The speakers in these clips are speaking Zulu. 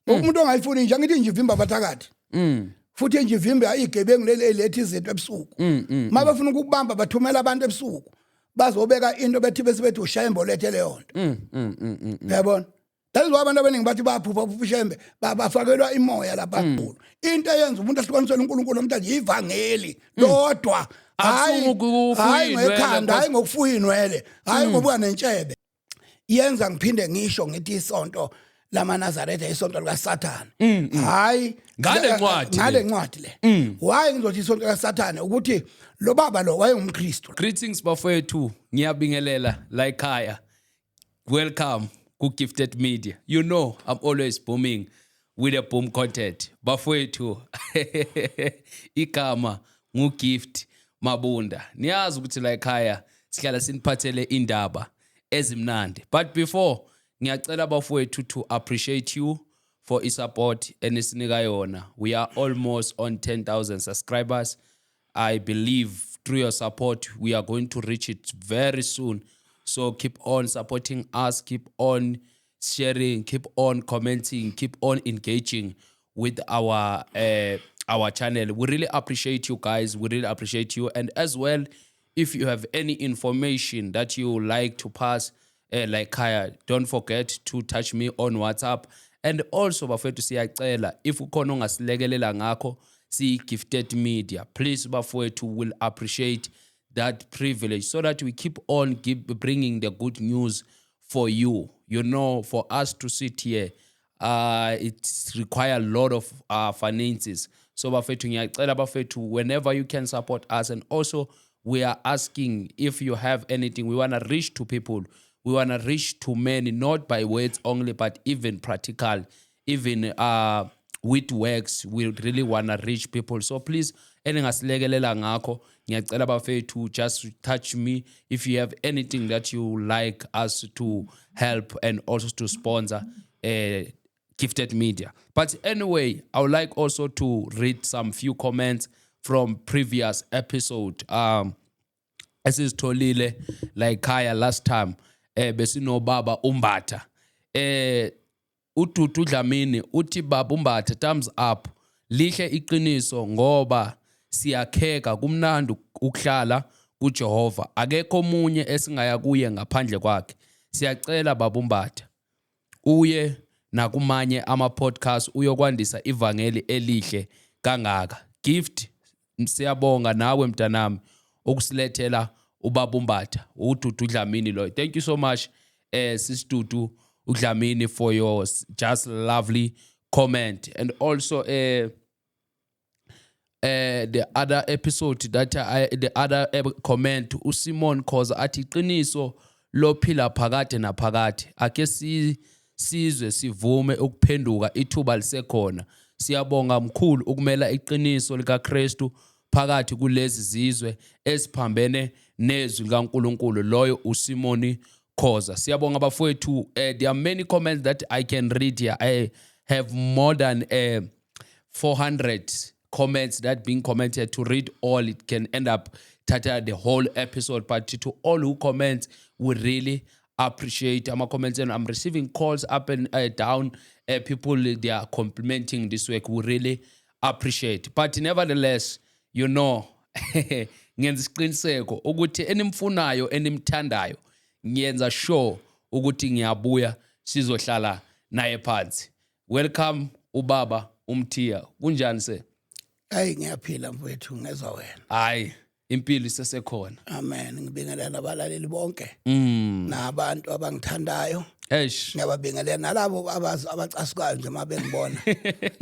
Umuntu ongayifuni nje, angithi nje ivimba abathakathi, futhi nje ivimba igebengu leli eletha izinto ebusuku. Uma befuna ukukubamba, bathumela abantu ebusuku, bazobeka into, bethi bese bethi uShembe olethe leyo nto. Uyabona, that is why abantu abaningi bathi baphupha, phupha uShembe, bafakelwa imoya lapha kulo. Into eyenza umuntu ahlukanisele uNkulunkulu namhlanje ivangeli lodwa, hayi Akusuke ukufuya hayi iy'nwele, ngekhanda, hayi ngokufuya inwele, hayi ngokuba nentshebe. Yenza ngiphinde ngisho ngithi isonto lamaNazaretha isonto likaSathane, hayi. Ngale ncwadi le. Ngale ncwadi le. Why ngizothi isonto likaSathane? Ukuthi lo baba lo wayengumKristu. Greetings bafowethu, ngiyabingelela la ekhaya. Welcome ku Gifted Media. You know I'm always booming with a boom content. Bafowethu, igama nguGift Mabunda. Niyazi ukuthi la ekhaya sihlala siniphathele indaba ezimnandi. But before, ngiyacela bafowethu to appreciate you for i-support enisinika yona. We are almost on 10,000 subscribers. I believe through your support, we are going to reach it very soon. So keep on supporting us, keep on sharing, keep on commenting, keep on engaging with our channel. We really appreciate you guys. We really appreciate you. And as well, if you have any information that you like to pass, like Kaya, don't forget to touch me on WhatsApp. And also bafethu, siyacela if ukhona ongasilekelela ngakho siyi-Gifted Media, please bafowethu, will appreciate that privilege so that we keep on bringing the good news for you. For us to sit here, it require a lot of finances. So bafethu, ngiyacela bafethu, whenever you can support us. And also we are asking if you have anything. We want to reach to people, we want to reach to many, not by words only, but even practical, even with works. We really want to reach people, so please, eningasilekelela ngakho, ngiyacela bafethu, just touch me if you have anything that you like us to help and also to sponsor Gifted Media. But anyway, I would like also to read some few comments from previous episode esizitholile la ekhaya. Last time besinobaba uMbatha. UDudu Dlamini uthi, "Baba uMbatha, thumbs up, lihle iqiniso ngoba siyakheka, kumnandi ukuhlala kuJehova, akekho omunye esingaya kuye ngaphandle kwakhe. Siyacela baba uMbatha uye nakumanye ama-podcast uyokwandisa ivangeli elihle kangaka. Gift, siyabonga nawe mntanami ukusilethela ubaba uMbatha." UDudu Dlamini loyo. Thank you so much, sis Dudu uDlamini, for your just lovely comment. And also the other episode that I the other comment, uSimon Khoza athi, "Iqiniso lophila phakade naphakade, ake si sizwe sivume ukuphenduka, ithuba lisekhona. Siyabonga mkhulu ukumela iqiniso likaKristu phakathi kulezi zizwe esiphambene nezwi likaNkuluNkulu." Loyo uSimoni Khoza. Siyabonga bafowethu. There are many comments that I can read here. I have more than 400 comments that being commented. To read all, it can end up tata the whole episode. But to all who comment, we really appreciate our comments, and I'm receiving calls up and down. People, they are complimenting this work. We really appreciate. But nevertheless, ngenza isiqiniseko ukuthi enimfunayo, enimthandayo, ngiyenza sure ukuthi ngiyabuya, sizohlala naye phansi. Welcome ubaba uMthiya, kunjani se? Hayi, ngiyaphila mfowethu, ngezwa wena? Hayi, impilo isesekhona. Amen. Ngibingelela nabalaleli bonke nabantu abangithandayo. Eish. Ngiyababingelela nalabo abacasukayo nje uma bengibona,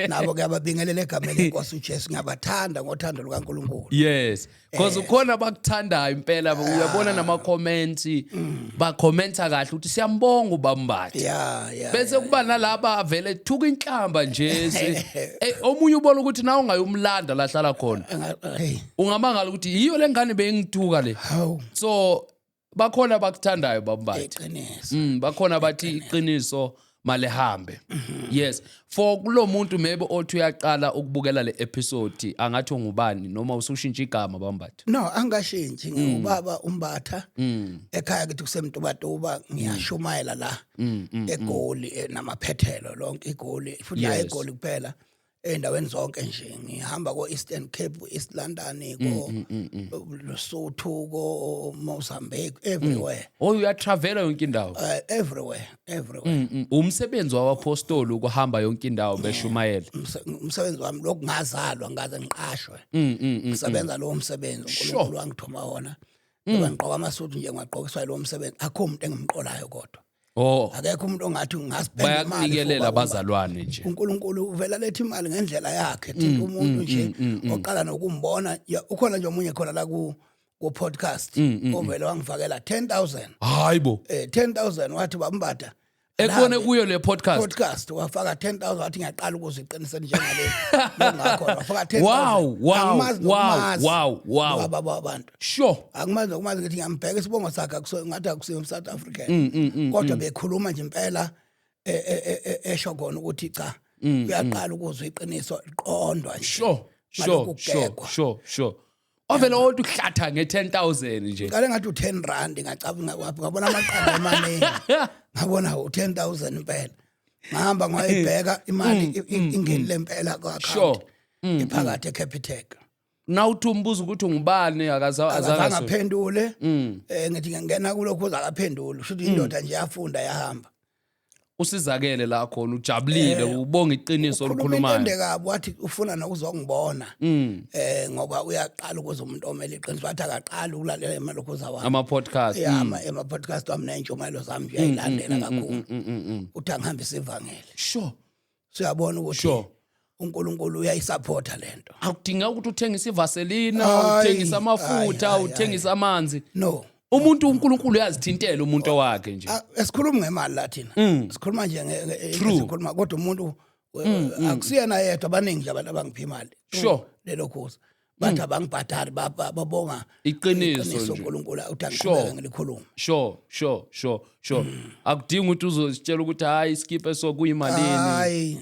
nabo ngiyababingelela egameni lenkosi uJesu. Ngiyabathanda ngothando lukaNkulunkulu. Yes, because ukhona abakuthandayo impela, uyabona nama comments, ba commenta kahle ukuthi siyambonga ubaMbatha. Bese kuba nalaba vele thuka inhlamba nje. Omunye ubona ukuthi nawe ungayumlanda la hlala khona, Hey. ungamangala ukuthi yiyo lengane bengithuka le. Hawu. So bakhona abakuthandayo baMbatha. Iqiniso. Bakhona bathi iqiniso. Malihambe. Yes, for kulo muntu maybe othi uyaqala ukubukela le episode, angathi ungubani noma usushintsha igama, bambatha? No, angashintshi. Ngubaba uMbatha, ekhaya kithi kuseMtubatuba. Ngiyashumayela la eGoli namaphethelo lonke iGoli, futhi hayi eGoli kuphela, endaweni zonke nje. Ngihamba ko Eastern Cape, East London, ko Lesotho, ko Mozambique, everywhere. Oh, uyatravela yonke indawo. Everywhere, everywhere. Umsebenzi wabapostoli ukuhamba yonke indawo beshumayela. Umsebenzi wami lokhu, ngazalwa ngaze ngiqashwe ngisebenza lowo msebenzi. UNkulunkulu wangithuma wona. Ngoba ngigqoka amasudu nje, ngagqokiswa lowo msebenzi. Akho umuntu engimqolayo kodwa. Akekho umuntu ongathi ngasipenda imali. Bayakunikelela for abazalwane nje. uNkulunkulu uvela letha imali ngendlela yakhe. Thinta umuntu nje oqala nokumbona. Ya, ukhona nje omunye khona la ku podcast ovele wangifakela 10,000. Hayibo. 10,000, wathi, "Bambatha." Ekubone kuyo le podcast. Podcast, wafaka 10,000, wathi, "Ngiyaqala ukuze iqinisele njengale ngakhona." Wafaka 10,000. Angimazi nokumazi baba wabantu. Angimazi nokumazi. Ngithi ngiyambheka, isibongo sakhe ngathi akusiyo South African, kodwa bekhuluma nje impela esho khona ukuthi cha, uyaqala ukuzwa iqiniso liqondwa nje. Ngalokhu kugegwa. Sure, wavele wodwa uhlatha nge-10,000 nje. Ngale ngathi u-10 rand, ngacabanga, ngabona amaqanda amaningi, ngabona u-10,000 impela. Ngahamba ngayibheka imali, ingenile impela ku-account. Iphakathi eCapitec. Nawuthi umbuza ukuthi ungubani, akazange azange aphendule. Ngithi ngingena kulokhu akaphendule, kusho ukuthi indoda nje yafunda yahamba. Usizakele la khona, ujabulile, ubonga iqiniso Ukhuluma into olukhulumayo. ende kabi, wathi ufuna nokuzongibona ngoba uyaqala ukuze umuntu omele iqiniso. Wathi akaqali ukulalela emalokhuza wami Ama-podcast. Ya, ama-podcast wami ney'ntshumayelo zami nje uyayilandela kakhulu. Uthi angihambise ivangeli. Siyabona ukuthi uNkulunkulu uyayisupporta lento. Akudingeka ukuthi uthengise ivaselina, Hayi, uthengise amafutha, hayi, hayi, uthengise amanzi. No. Umuntu, uNkulunkulu uyazithintela umuntu wakhe nje. Ah, esikhuluma ngemali la thina, sikhuluma nje sikhuluma, kodwa umuntu akusiyena yedwa, abaningi nje abantu abangipha imali lelo khuza bathi abangibhadali, babonga Iqiniso nje. uNkulunkulu uthi angiqhubeke ngilikhulume. Sure, akudingi ukuthi uzositshela ukuthi hayi, iskipe so kuyimalini. Hayi,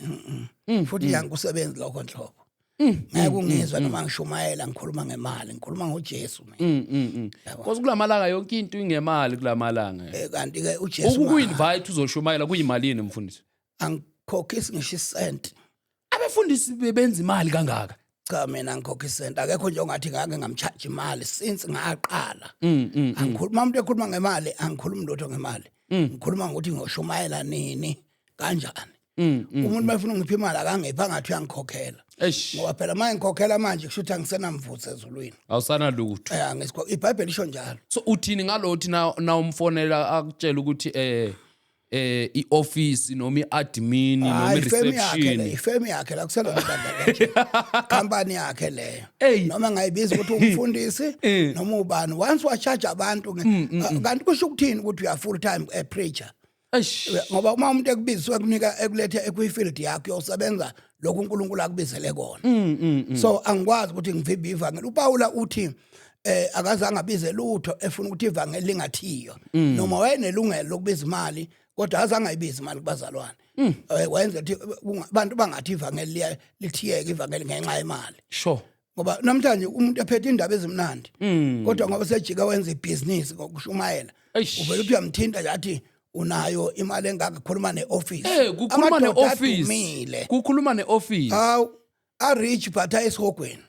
futhi angikusebenzi lokho nhlobo. Ngeke ungizwe noma ngishumayela ngikhuluma ngemali. Ngikhuluma ngoJesu mina. Because kulamalanga yonke into ingemali kulamalanga. Kanti ke uJesu Ukuku-invite uzoshumayela kuyimalini, mfundisi? Angikhokhisi ngisho isenti. Abefundisi bebenza imali kangaka? Cha, mina angikhokhi isenti. Akekho nje ongathi ngake ngamcharge imali since ngaqala. Angikhuluma, umuntu ekhuluma ngemali, angikhulumi lutho ngemali. Ngikhuluma ngokuthi ngiyoshumayela nini, kanjani. Umuntu mayefuna ungipha imali, akangiphi, angathi uyangikhokhela. Eish. Ngoba phela uma ngikhokhela manje, kusho ukuthi angisenamvutho ezulwini. Awusana lutho. Angisikho, iBhayibheli isho njalo. So uthini ngalothi na umfonela akutshela ukuthi i-office noma i-admin noma Hayi, ifemu yakhe le. i-reception? Ifemu yakhe la, kuselona ibandla kanje, company yakhe leyo. Ey. Noma ngayibiza ukuthi umfundisi noma ubani, once wacharge abantu kanti kusho ukuthini ukuthi uya full time a preacher? Eish. Ngoba uma umuntu ekubizwe, ekunika, ekulethe ekwifield yakho, uyosebenza lokhu uNkulunkulu akubizele kona. So angikwazi ukuthi ngivimbe ivangeli. uPaula uthi akazange abize lutho efuna ukuthi ivangeli lingathiywa. Noma wayenelungelo lokubiza imali, kodwa azange ayibize imali kubazalwane. Wayenza ukuthi abantu bangathi ivangeli lithiyeke ivangeli ngenxa yemali. Ngoba namhlanje umuntu ephethe indaba ezimnandi, kodwa ngoba sejika wenza ibhizinisi ngokushumayela, Eish. uvela uthi uyamthinta nje, athi unayo imali engaka, khuluma ne-office. Kukhuluma Amadoda ne-office. adumile. Kukhuluma ne-office. Awu, a-rich but ayesihogweni.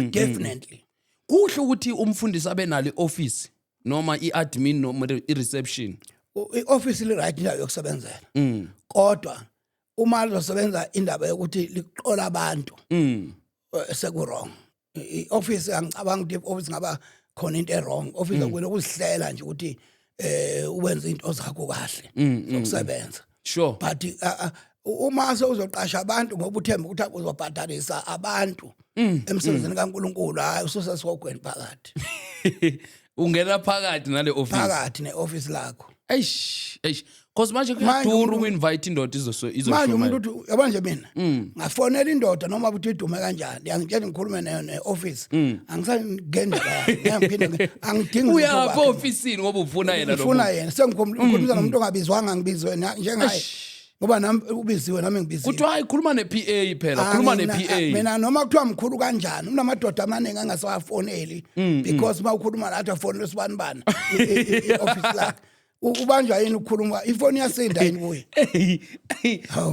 Definitely. Kuhle ukuthi umfundisi abe nalo i-office noma i-admin noma i-reception? I-office li-right, indawo yokusebenzela, kodwa uma lizosebenza indaba yokuthi liqola abantu, seku-wrong. I-office, angicabanga ukuthi i-office ngaba khona into e-wrong. Office akumele ukuzihlela nje ukuthi uwenze into zakho kahle zokusebenza. But uma sewuzoqasha abantu ngoba uthemba ukuthi uzobhadalisa abantu emsebenzini kaNkuluNkulu, hayi, ususesihogweni phakathi. Ungena phakathi nale office. Phakathi ne-office lakho. Eish, eish. Cause manje Manje kuyadura umuntu- uku-invite indoda Manje izoshumayela. umuntu uthi, yabona nje, mina ngafonela indoda noma ukuthi idume kanjani, yangitshela ngikhulume nayo ne-office, angisangeni la, ngiyaphinde angidingi lutho Uyaphi kwakhe. ofisini ngoba ufuna yena lo Ngifuna muntu. yena, sengikhulumisa nomuntu ongabizwanga, ngibizwe njengaye, ngoba nami ubiziwe, nami ngibiziwe. Kuthiwa hayi, khuluma ne-PA phela, khuluma ne-PA. Mina noma kuthiwa mkhulu kanjani, unamadoda amaningi angasawafoneli, because uma ukhuluma nathi afonele sibani bani i-office lakhe. Ubanjwa yini ukukhuluma? Ifoni iyasinda yini kuye?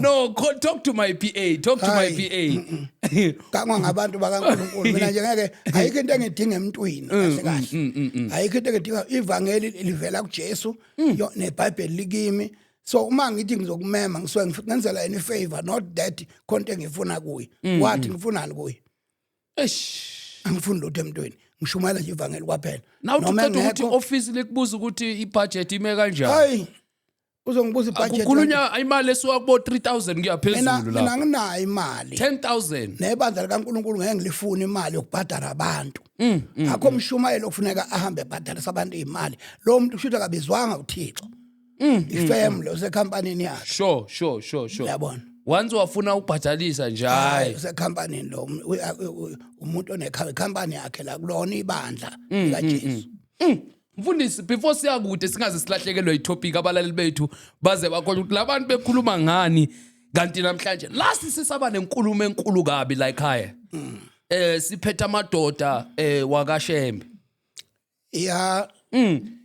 No, talk to my PA, talk to my Hayi. PA. Kangwa ngabantu bakaNkulunkulu. Mina nje ngeke, ayikho into engidinga emntwini kahle kahle, ayikho into engidinga. Ivangeli livela kuJesu, neBhayibheli likimi. So uma ngithi ngizokumema, ngisuke ngenzela yena ifavor, not that khonto engifuna kuye. Wathi ngifunani kuye? Eish. Angifuni lutho emntwini, ngishumayela nje ivangeli kwaphela. Now Noma uqeda ukuthi engekho- office likubuza ukuthi ibudget ime kanjani. Hayi, uzongibuza ibudget? Kukhulunywa imali esuka kubo 3000 kuya Mina phezulu mina la. nginayo imali. 10,000. Nebandla likaNkulunkulu ngeke ngilifune imali yokubhadala abantu. Akho umshumayelo okufuneka ahambe ebhadalisa abantu imali. Lo muntu kusho ukuthi akabizwanga uThixo, ifamily usekhampanini yakhe. Sure. Uyabona? Once wafuna ukubhadalisa nje, hayi. Usekhampanini lo, umuntu onekhampani yakhe la kulona ibandla likaJesu. Mfundisi, before siya kude, singaze silahlekelwe itopic, abalaleli bethu baze bakholwa ukuthi labantu bekhuluma ngani kanti namhlanje. Last sisaba nenkulumo enkulu kabi la ekhaya. Siphethe amadoda wakaShembe. Ya.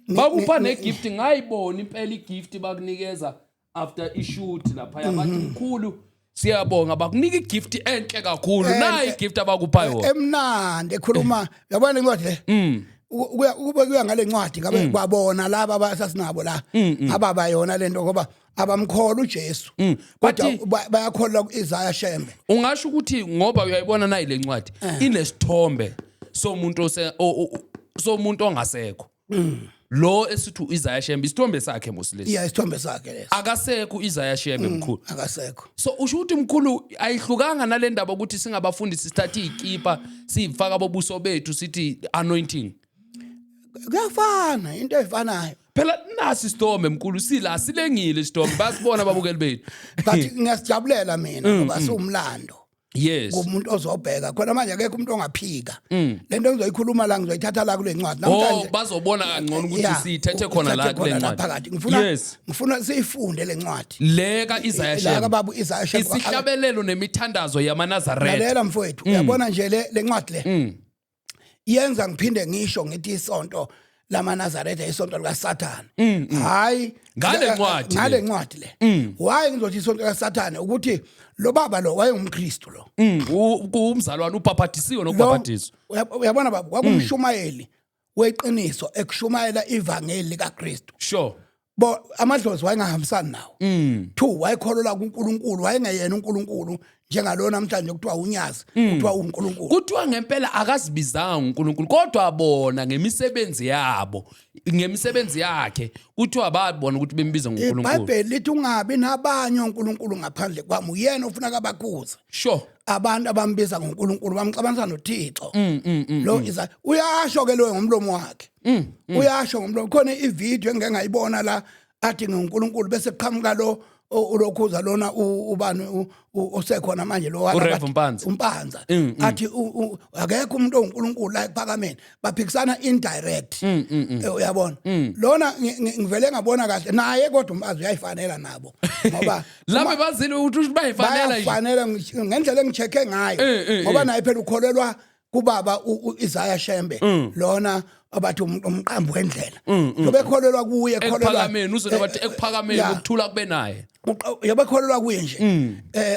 Bakupha negift, ngayibona impela igift bakunikeza after ishoot lapha, bathi mkhulu siyabonga, bakunika igift enhle kakhulu. Nayi igift abakupha yona. Emnandi ekhuluma, uyabona incwadi le. Ukube kuya ngale ncwadi, ngabe kwabona laba abasasinabo la ngaba bayona lento, ngoba abamkholwa uJesu, kodwa bayakholwa ku-Isaiah Shembe. Ungasho ukuthi ngoba uyayibona nayi le ncwadi inesithombe somuntu somuntu ongasekho lo esithi uIsaiah Shembe, isithombe sakhe mosilesi. Iya, isithombe sakhe leso. Akasekho uIsaiah Shembe, mkhulu. Akasekho. So usho ukuthi mkhulu ayihlukanga nale ndaba ukuthi singabafundisi sithathe izikipa siyifaka bobuso bethu sithi anointing? Kuyafana, into efanayo. Phela nasi isithombe mkhulu, sila silengile isithombe, bayasibona ababukeli bethu. But ngiyasijabulela mina ngoba siwumlando kumuntu ozobheka khona manje. Akekho umuntu ongaphika lento engizoyikhuluma la, ngizoyithatha la kule ncwadi Oh, namhlanje. bazobona kangcono ukuthi siyithethe khona la uthathe kule khona la ncwadi. phakathi. Ngifuna ngifuna siyifunde le ncwadi. Le ka-Isaiah La Shembe. kababa u-Isaiah Shembe. Isihlabelelo nemithandazo yamaNazaretha. Lalela mfowethu, uyabona nje le ncwadi le yenza ngiphinde ngisho ngithi isonto lamaNazaretha isonto likaSathane. Hayi. Ngale ncwadi le. Ngale ncwadi le. Why ngizothi isonto likaSathane? Ukuthi lo baba lo wayengumKristu lo. Umzalwane ubhaphathisiwe Lo- nokubhaphathiswa. Uyabona baba, kwakumshumayeli weqiniso ekushumayela ivangeli likaKristu. Bo amadlozi wayengahambisani nawo. Two, wayekholelwa kuNkulunkulu, wayengeyena uNkulunkulu njengalo namhlanje kuthiwa unyazi, kuthiwa uNkulunkulu. Kuthiwa ngempela akazibizanga uNkulunkulu, kodwa bona ngemisebenzi yabo, ngemisebenzi yakhe, kuthiwa babona ukuthi bembiza ngoNkulunkulu. IBhayibheli lithi ungabi nabanye onkulunkulu ngaphandle kwami. Uyena ofuna kabakhuze. Abantu abambiza ngoNkulunkulu bamxabanisa noThixo. Lo isa uyasho ke lo ngomlomo wakhe. Uyasho ngomlomo. Khona ivideo engeke ngayibona la athi ngoNkulunkulu, bese qhamuka lo ulokhuza lona ubani osekhona manje lo uRev Mpanza. uMpanza athi akekho umuntu onguNkulunkulu la ekuphakameni, baphikisana indirect. Uyabona lona ngivele ngabona kahle naye, kodwa uMpanza uyayifanela nabo ngoba Lapho bazile ukuthi bayifanela nje. Bayafanela ngendlela engicheck-e ngayo, ngoba naye phela ukholelwa kubaba u-Isaiah Shembe lona abathi umqambi wendlela, yobekholelwa kuye, kholelwa Ekuphakameni uze bathi ekuphakameni ukuthula kube naye. Yobekholelwa kuye nje,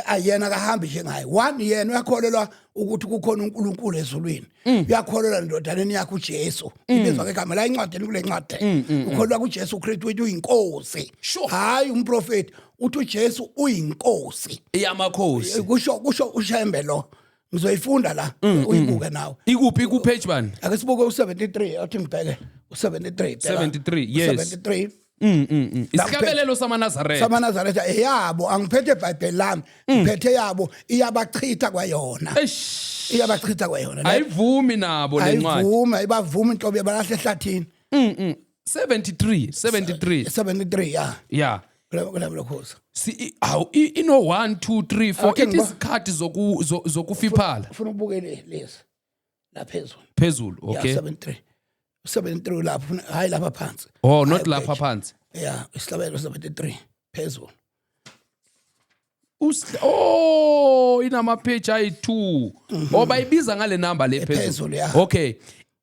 ayena akahambi njengaye. One, yena uyakholelwa ukuthi kukhona uNkulunkulu ezulwini, uyakholelwa endodaneni yakhe uJesu, ibizwa ngegama la encwadini, kule ncwadi ukholelwa kuJesu Kristu, uthi uyinkosi. Hayi umprofeti, uthi uJesu uyinkosi Iyamakhosi. Kusho uShembe lo. Ngizoyifunda la, uyibuke nawe. Ikuphi, ku page bani? Ake sibuke u73, athi ngibheke u73, bheka. 73, yes. U73. Isihlabelelo samaNazaretha. SamaNazaretha eyabo, angiphethe iBhayibheli lami, ngiphethe yabo, iyabachitha kwayona. Eish. Iyabachitha kwayona. Ayivumi nabo le ncwadi. Ayivumi, ayibavumi inhlobo, yabalahle ehlathini. 73, 73. 73, ya. Yeah. Kulabo lokhuza. Awu, ino 1 2 3 4. Awuthi Ithi isikhathi zokufiphala. Ufuna ubukele lezi laphezulu. Phezulu. Yeah. Okay. 73, 73 lapho, hayi lapha phansi. Oh, not Hayi, lapha page. phansi. Yeah, isihlabelo 73 phezulu. Oh, inama-page ayi-2. Oh, bayibiza ngale number le phezulu. Ephezulu, yeah. Okay,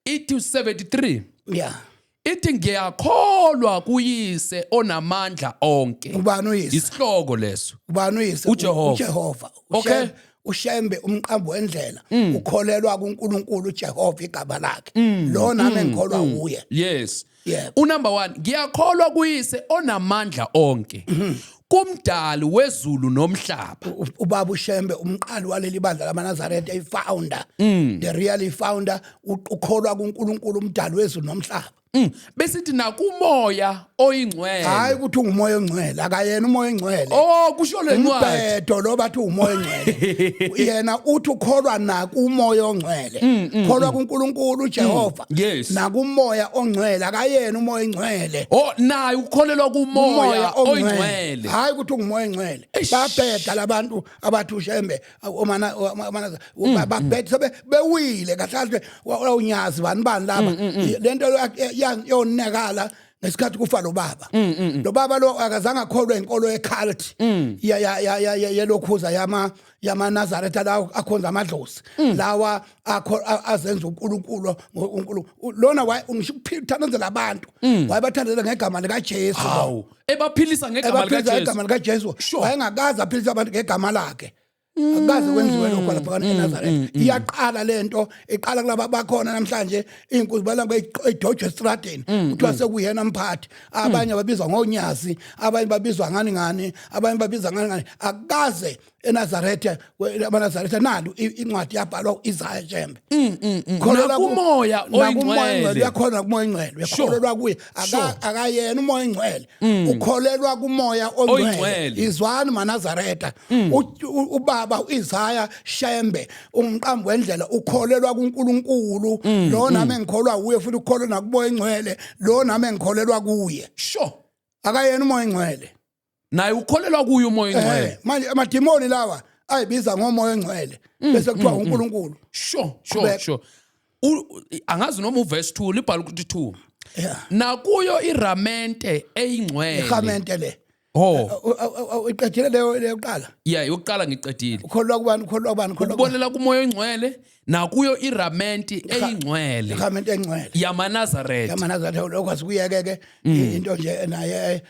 ithi 73. Ithi ngiyakholwa kuyise onamandla onke. Ubani uyise? Isihloko leso. Ubani uyise? uJehova. uJehova. Ushembe umqambo wendlela ukholelwa kuNkulunkulu uJehova igama lakhe. Lo nami engikholwa uye. Unumber 1, ngiyakholwa kuyise onamandla onke, kumdali wezulu nomhlaba. Ubaba uShembe, umqali waleli bandla lamaNazaretha, i-founder, the really founder, ukholwa kuNkulunkulu umdali wezulu nomhlaba. Besithi nakumoya oyingcwele. Hayi, ukuthi ungumoya ongcwele, akayena umoya ongcwele. Oh, kusho le ncwadi. Umbhedo lo bathi umoya ongcwele, yena uthi ukholwa nakumoya ongcwele, kholwa kuNkulunkulu uJehova nakumoya ongcwele, akayena umoya ongcwele. Oh, naye ukholelwa kumoya oyingcwele. Hayi ukuthi ungumoya ongcwele. Babheda labantu abathi uShembe omana omana, babheda sebe bewile kahle kahle, unyazi bani bani laba. Lento yonekala ngesikhathi kufa lo baba. Lo baba lo akazange akholwe inkolo yecult ya ya ya ya ya- yelokhuza yama Nazareth lawo akhonza amadlozi lawa akho azenza uNkulunkulu uNkulunkulu lona. Waye ngisho ukuthandazela abantu, wayebathandazela ngegama lika Jesu. Hawu, ebaphilisa ngegama Ebaphilisa likaJesu. ngegama likaJesu. Wayengakaze aphilise abantu ngegama lakhe, akukaze kwenziwe lokho lapha eNazaretha. Iyaqala lento, iqala kulaba bakhona namhlanje, iy'nkuzi balanga ey'dojwa estradeni, kuthiwa sekuyena mphathi. Abanye babizwa ngonyazi, abanye babizwa ngani ngani, abanye babizwa ngani ngani. Akukaze eNazaretha, amaNazaretha nalo incwadi yabhalwa u-Isaiah Shembe. Kholelwa Nakumoya nakumoya oyingcwele. ongcwele, uyakholwa kumoya ongcwele, uyakholelwa kuye. Akayena umoya ongcwele, ukholelwa kumoya ongcwele. Oyingcwele. Izwani maNazaretha, ubaba uIsaiah Shembe umqambi wendlela ukholelwa kuNkulunkulu lo nami engikholwa kuye, futhi ukholwa nakumoya ongcwele lo nami engikholelwa kuye. Akayena umoya ongcwele. Naye ukholelwa kuye umoya oyingcwele. Manje amadimoni lawa ayibiza ngomoya ongcwele bese kuthiwa uNkulunkulu. Sure. Qhubeka. Sure. Angazi noma uverse 2 libhala ukuthi 2. Nakuyo iramente eyingcwele. Ihamente le. Oh. Iqedile leyo leyoqala? Yeah, yokuqala ngiqedile. Ukholwa kubani? Ukholwa kubani? Ukholwa kubani? Ukubonela kumoya oyingcwele nakuyo iramente eyingcwele Ihamente engcwele yamaNazaretha. YamaNazaretha, lokho asikuyeke-ke, into nje naye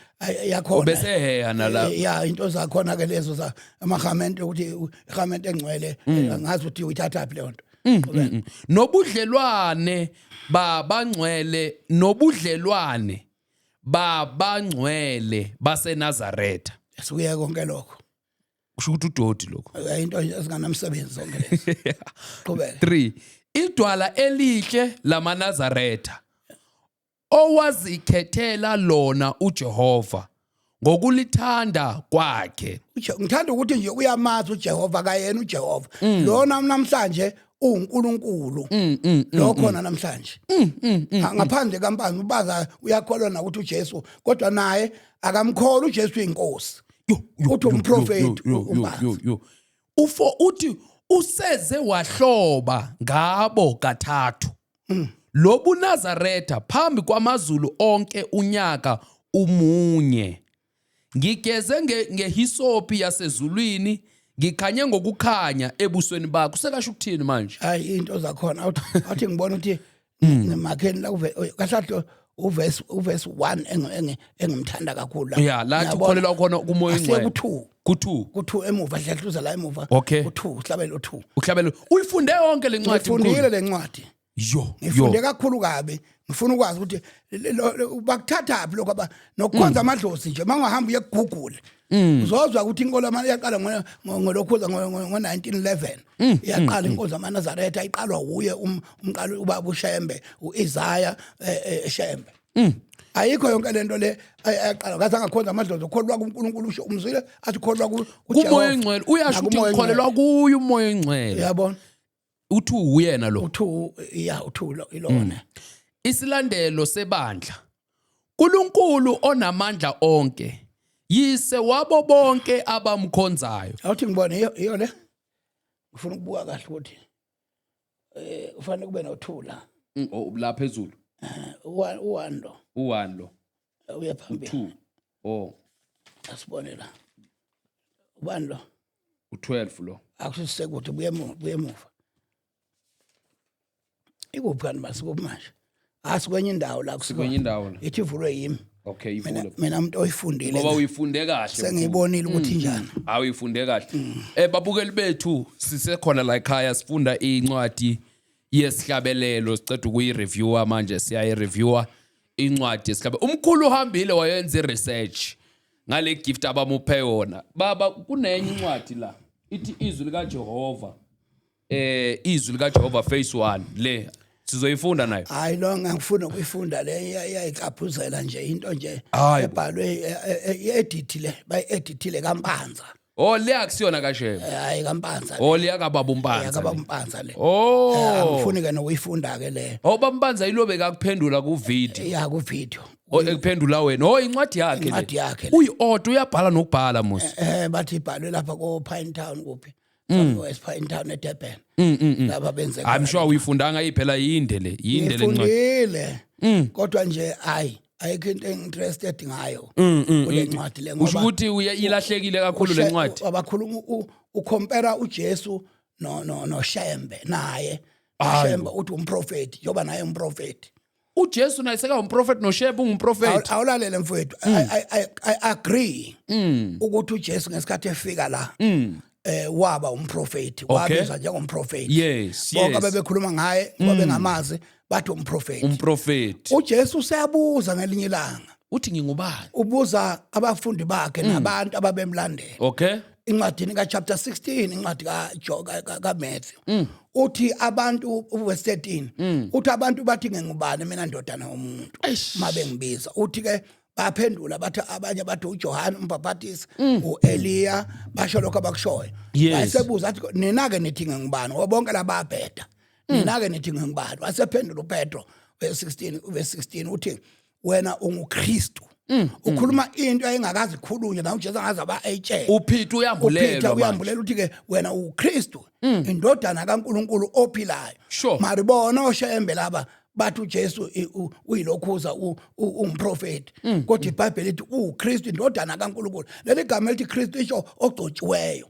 yakhona. Bese heya nala. Ya, into zakhona ke lezo za amahamente, ukuthi ihamente engcwele, angazi ukuthi uyithathaphi leyo nto. Qhubeka. Nobudlelwane babangcwele, nobudlelwane babangcwele baseNazaretha. Sikuyeke konke lokho. Kusho ukuthi udoti lokho. Into nje ezinganamsebenzi zonke lezo. Qhubeka. 3, idwala elihle lamaNazaretha owazikhethela lona uJehova ngokulithanda kwakhe. Ngithanda ukuthi nje uyamazi uJehova, kayena uJehova lona namhlanje uNkulunkulu lo khona namhlanje. Ngaphandle kaMpanza ubaza uyakholwa nakuthi uJesu, kodwa naye akamkholwa uJesu uyinkosi. Yo, yo, Uthi yo, umprofeti yo, yo, yo, uMpanza. yo, yo. Ufo uthi useze wahloba ngabo kathathu lobu Nazaretha phambi kwamazulu onke unyaka umunye. Ngigeze ngehisopi yasezulwini, ngikhanye ngokukhanya ebusweni bakho. Sekasho ukuthini manje? Hayi, into zakhona awuthi ngibona ukuthi ngimakheni la kuve kahle uverse 1 engimthanda kakhulu la. Ya, la athi Ngiyabona. ukholelwa khona kumoya Asiye oyingcwele. ku-2. Ku-2. Ku-2 emuva, hlehluza la emuva. Ku-2, uhlabele u-2. Uhlabele uyifunde yonke le ncwadi? Ngifundile Mkhulu? le ncwadi. Yo. Ngifunde Yo. kakhulu kabi, ngifuna ukwazi ukuthi bakuthathaphi lokho aba nokukhonza amadlozi nje. Mangahamba uye kuGoogle, uzozwa ukuthi inkolo yaqala ngolokhuza ngo-1911 iyaqala inkonzo yamaNazaretha, iqalwa wuye umqalo ubaba uShembe, uIsaiah Shembe. Ayikho yonke lento le ayaqala ngaze angakhonza amadlozi, ukholwa kuNkulunkulu. Usho umzwile athi ukholwa Kumoya kuJehova. oyingcwele, uyasho ukuthi Nakumoya ngikholelwa oyingcwele. kuye umoya oyingcwele. Uyabona. Uthi uyena lo. U2, ya, u2 ilona. Isilandelo sebandla. Kulonkulu onamandla onke. Yise wabo bonke abamkhonzayo. Awuthi ngibone iyo iyo le. Ngifuna ukubuka kahle ukuthi ufanele kube nothula. Oh, la phezulu. U1 lo. U1 lo. Uya phambili. 2. Oh, Asibone la. Ubani lo? U12 lo. Akusisekude, buye emuva, buye emuva. Ikuphi kanti masikuphi manje? Asikwenye indawo la. Sikwenye indawo la. Ithi ivulwe yimi. Okay, Mina ivule. mina umuntu oyifundile. Ngoba uyifunde kahle. Sengiyibonile ukuthi injani. Awuyifunde kahle. Babukeli bethu, sisekhona la ekhaya, sifunda incwadi yesihlabelelo, siceda ukuyireviewa manje, siyayireviewa incwadi yesihlabelelo. Umkhulu uhambile wayenza iresearch ngale gift abamuphe yona. Baba, kunenye incwadi la ithi Izwi lika Jehova. Izwi lika Jehova phase 1 le sizoyifunda nayo. Hayi, lo ngangifuna ukuyifunda le, iyayikaphuzela nje into nje Hayi bo. ebhalwe i-edit le, bayi-editile kaMpanza. Oh, le akusiyona kaShembe. Hayi, kaMpanza. Oh, le yakababa uMpanza. Yakaba Le. uMpanza le. Oh. Angifuni ke nokuyifunda ke le. Oh, bambanza ilobe kakuphendula ku video. Ya, ku video. Oh, ekuphendula wena. Oh, incwadi yakhe le. Incwadi yakhe le. Uyi-author, uyabhala nokubhala mos. Bathi ibhalwe lapha ko Pine Town, kuphi? West Pine Town eDurban. Lapha benze I'm khona. sure uyifundanga iphela, yinde le. Yinde le ncwadi. Ngifundile. Kodwa nje hayi, ayikho into enginterested ngayo kule ncwadi le. Usho ukuthi ilahlekile kakhulu le ncwadi. Abakhuluma ucompare uJesu no Shembe naye. Hayi. Shembe uthi umprofeti, njoba naye umprofeti. uJesu naye seka umprofeti, noShembe ungumprofeti. Awulalele mfowethu, I agree ukuthi uJesu ngesikhathi efika la waba umprofeti, wabizwa njengomprofeti. Bonke abebekhuluma ngaye ngoba bengamazi bathi umprofeti. Umprofeti. uJesu useyabuza ngelinye ilanga. Uthi ngingubani? Ubuza abafundi bakhe nabantu ababemlandela. Incwadini ka chapter 16, incwadi ka Matthew, uthi abantu, verse 13, uthi abantu bathi ngingubani mina ndodana yomuntu mabengibiza? Uthi ke baphendula bathi, abanye bathi uJohn umbhaphatisi, uEliya, basho lokho abakushoyo. Wayesebuza athi, nina ke nithi ngingubani? Ngoba bonke lababheda, nina ke nithi ngingubani? Wasephendula uPetro, verse 16, verse 16 uthi, wena unguKristu. Ukhuluma into ayengakazi ikhulunywe na uJesu, angaze aba ayitshele. UPeter uyambulelwa uPeter manje. Uyambulela, uthi ke wena uKristu, indodana kaNkuluNkulu ophilayo. Mari bona oShembe laba bathi uJesu uyilokhuza ungumprofeti, kodwa iBhayibheli lithi uKristu, indodana kaNkuluNkulu. Leli gama elithi Kristu isho ogcotshiweyo.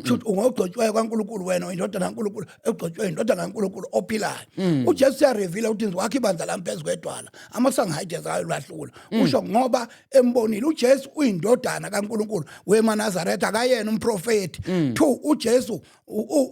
Kusho ukuthi ungogcotshiweyo kaNkuluNkulu wena, indodana kaNkuluNkulu egcotshiweyo, indodana kaNkuluNkulu ophilayo. uJesu uyareveala ukuthi wakhe ibandla lami phezu kwedwala, amasango eHades ayolahlula. Usho ngoba embonile uJesu uyindodana kaNkuluNkulu wemaNazaretha, akayena umprofeti. Two, uJesu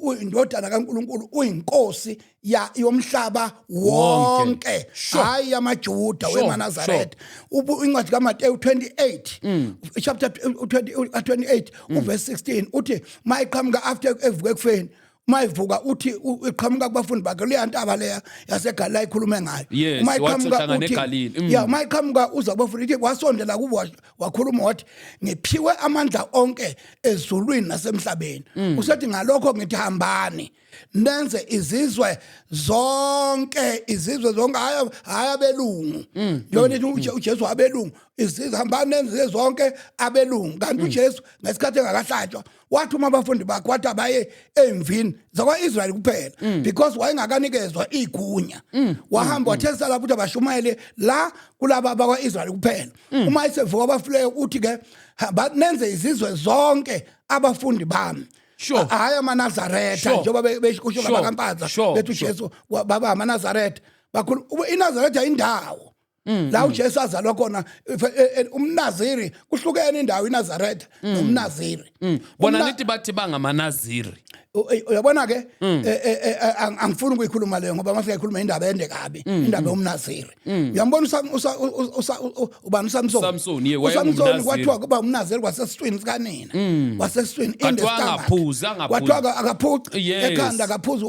uyindodana kaNkuluNkulu, uyinkosi ya yomhlaba Wonke. wonke, hayi yamaJuda wemaNazaretha. Incwadi kaMateyu 28, chapter 20, 28 uverse 16 uthi mayiqhamuka after evuke ekufeni, mayivuka uthi iqhamuka kubafundi bakhe leya ntaba leya yaseGalilaya ikhulume ngayo. Yes, Uma iqhamuka wathi uhlangane uthi- eGalile. Ya, uma iqhamuka uza kubafundi, ithi wasondela kubo, wakhuluma wathi, ngiphiwe amandla onke ezulwini nasemhlabeni. Usethi ngalokho ngithi hambani nenze izizwe zonke, izizwe zonke, hayi hayi abelungu, njengoba nithi uJesu wabelungu. Izizwe, hambani nenze zonke abelungu. Kanti uJesu ngesikhathi engakahlatshwa wathi uma abafundi bakhe, wathi abaye emvini zakwa-Israyeli kuphela, because wayengakanikezwa igunya. Wahamba wathesa lapho ukuthi abashumayele la kulaba bakwa-Israyeli kuphela. Uma esevuka abafuleyo uthi ke hamba nenze izizwe zonke abafundi bami. Hhayi amaNazaretha, njengoba besho ngabakaMpanza bethi uJesu baba amaNazaretha. Bakhulu iNazaretha indawo la uJesu azalwa khona. Umnaziri kuhlukene indawo, iNazaretha nomnaziri. Bona nithi bathi bangamanaziri. Uyabona ke, angifuni ukuyikhuluma leyo ngoba mase ngikhuluma indaba ende kabi, indaba yomnaziri. Uyambona ubani, uSamson? Samson, yeah, uSamson. wayengumnaziri. Kwathiwa kuba umnaziri wasesiswini sikanina, wasesiswini, in the Kwathiwa stomach. angaphuzi, angaphuzi. Kwathiwa akaphuci ekhanda, akaphuzi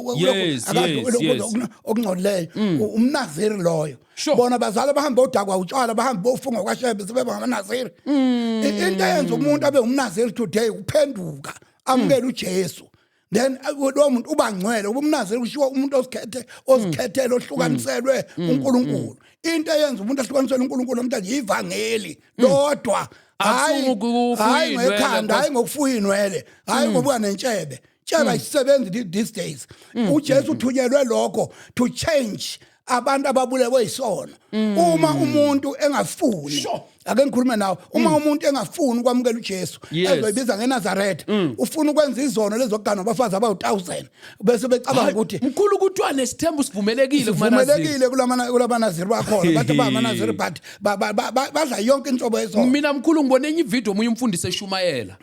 okungcolileyo. Umnaziri loyo. Bona bazali bahamba odakwa utshwala, bahamba bofunga kwaShembe, sebeba ngamanaziri. Into eyenza umuntu abe umnaziri today uphenduka amukele uJesu, then lowo muntu uba ngcwele. Ubumnaziri kushiwo umuntu ozikhethe, ozikhethele, ohlukaniselwe uNkulunkulu. Into eyenza umuntu ahlukaniselwe uNkulunkulu namhlanje ivangeli lodwa. Hayi, Akusukufuya hayi iy'nwele, ngekhanda, hayi ngokufuya inwele, hayi ngokuba nentshebe. Tshebe ayisebenzi these days. UJesu uthunyelwe lokho to change abantu ababulewe yisono. Uma umuntu engafuni, ake ngikhulume nawe, uma umuntu engafuni ukwamukela uJesu, ezoyibiza ngeNazaretha, ufuna ukwenza izono lezokuganwa abafazi abawu1000, bese becabanga ukuthi Mkhulu, kuthiwa nesithembu sivumelekile kumaNaziri. Sivumelekile kulamanaziri bakhona, bathi bamanaziri, but badla yonke inhlobo yezono. Mina mkhulu, ngibone enye ivideo, omunye umfundisi eshumayela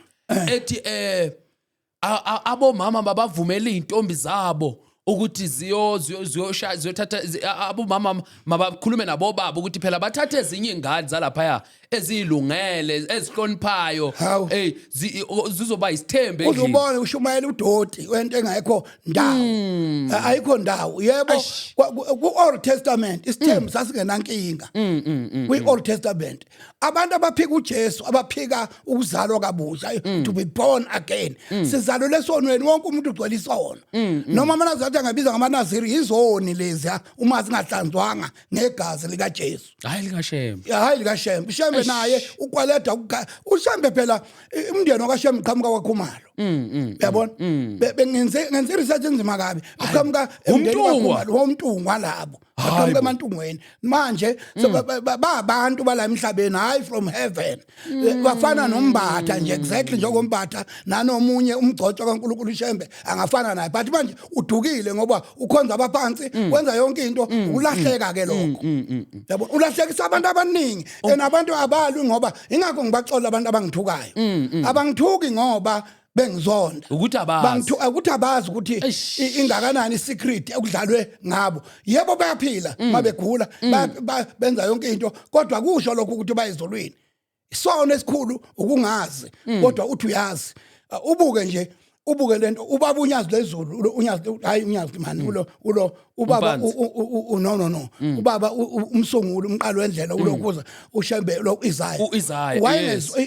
ethi abomama babavumela izintombi zabo ukuthi ziyo ziyo ziyoshaya, ziyothatha abomama mabakhulume nabobaba ukuthi phela bathathe ezinye izingane zalaphaya ezilungele, ezihloniphayo. Hawu. Hey, zizoba isithembu endlini. Uzubone ushumayela udoti wento engekho ndawo. Ayikho ndawo, yebo. Eish. Ku Old Testament isithembu sasingenankinga. Kwi Old Testament, abantu abaphika uJesu, abaphika ukuzalwa kabusha, to be born again, sizalwe lesonweni. Wonke umuntu ugcwele isono. Noma amaNazaretha angabiza ngamaNaziri, izoni lezi uma singahlanzwanga ngegazi likaJesu. Hayi, likaShembe. Hayi, likaShembe. Shembe naye ukweleda uShembe phela, umndeni wakaShembe uqhamuka kwaKhumalo, uyabona. Bengenze ngenze research enzima kabi. Uqhamuka emndenini Umntungwa. kwaKhumalo, womntungwa labo. Hayi Baqhamuka bo. emantungweni. Manje so ba abantu bala emhlabeni, hayi from heaven. Bafana nombatha nje, exactly njengombatha nanomunye umgcotshwa kaNkulunkulu. uShembe angafana naye, but manje udukile ngoba ukhonza abaphansi, wenza yonke into. Ulahleka ke lokho, yabo, ulahlekisa abantu abaningi. And abantu abalwi ngoba ingakho ngibaxola abantu abangithukayo. Abangithuki ngoba bengizonda. Ukuthi abazi. Bangithu ukuthi abazi ukuthi Eish. ingakanani isecret ekudlalwe ngabo. Yebo, bayaphila mabegula, benza yonke into, kodwa kusho lokho ukuthi bayezulwini. Isono esikhulu ukungazi kodwa uthi uyazi. Ubuke nje, ubuke lento, ubaba uNyazi lezulu, uNyazi, hayi uNyazi mani, ulo ubaba. Umpanzi. No, no, no, ubaba umsunguli, umqalo wendlela, ulokhuza uShembe lo Isaiah. U-Isaiah,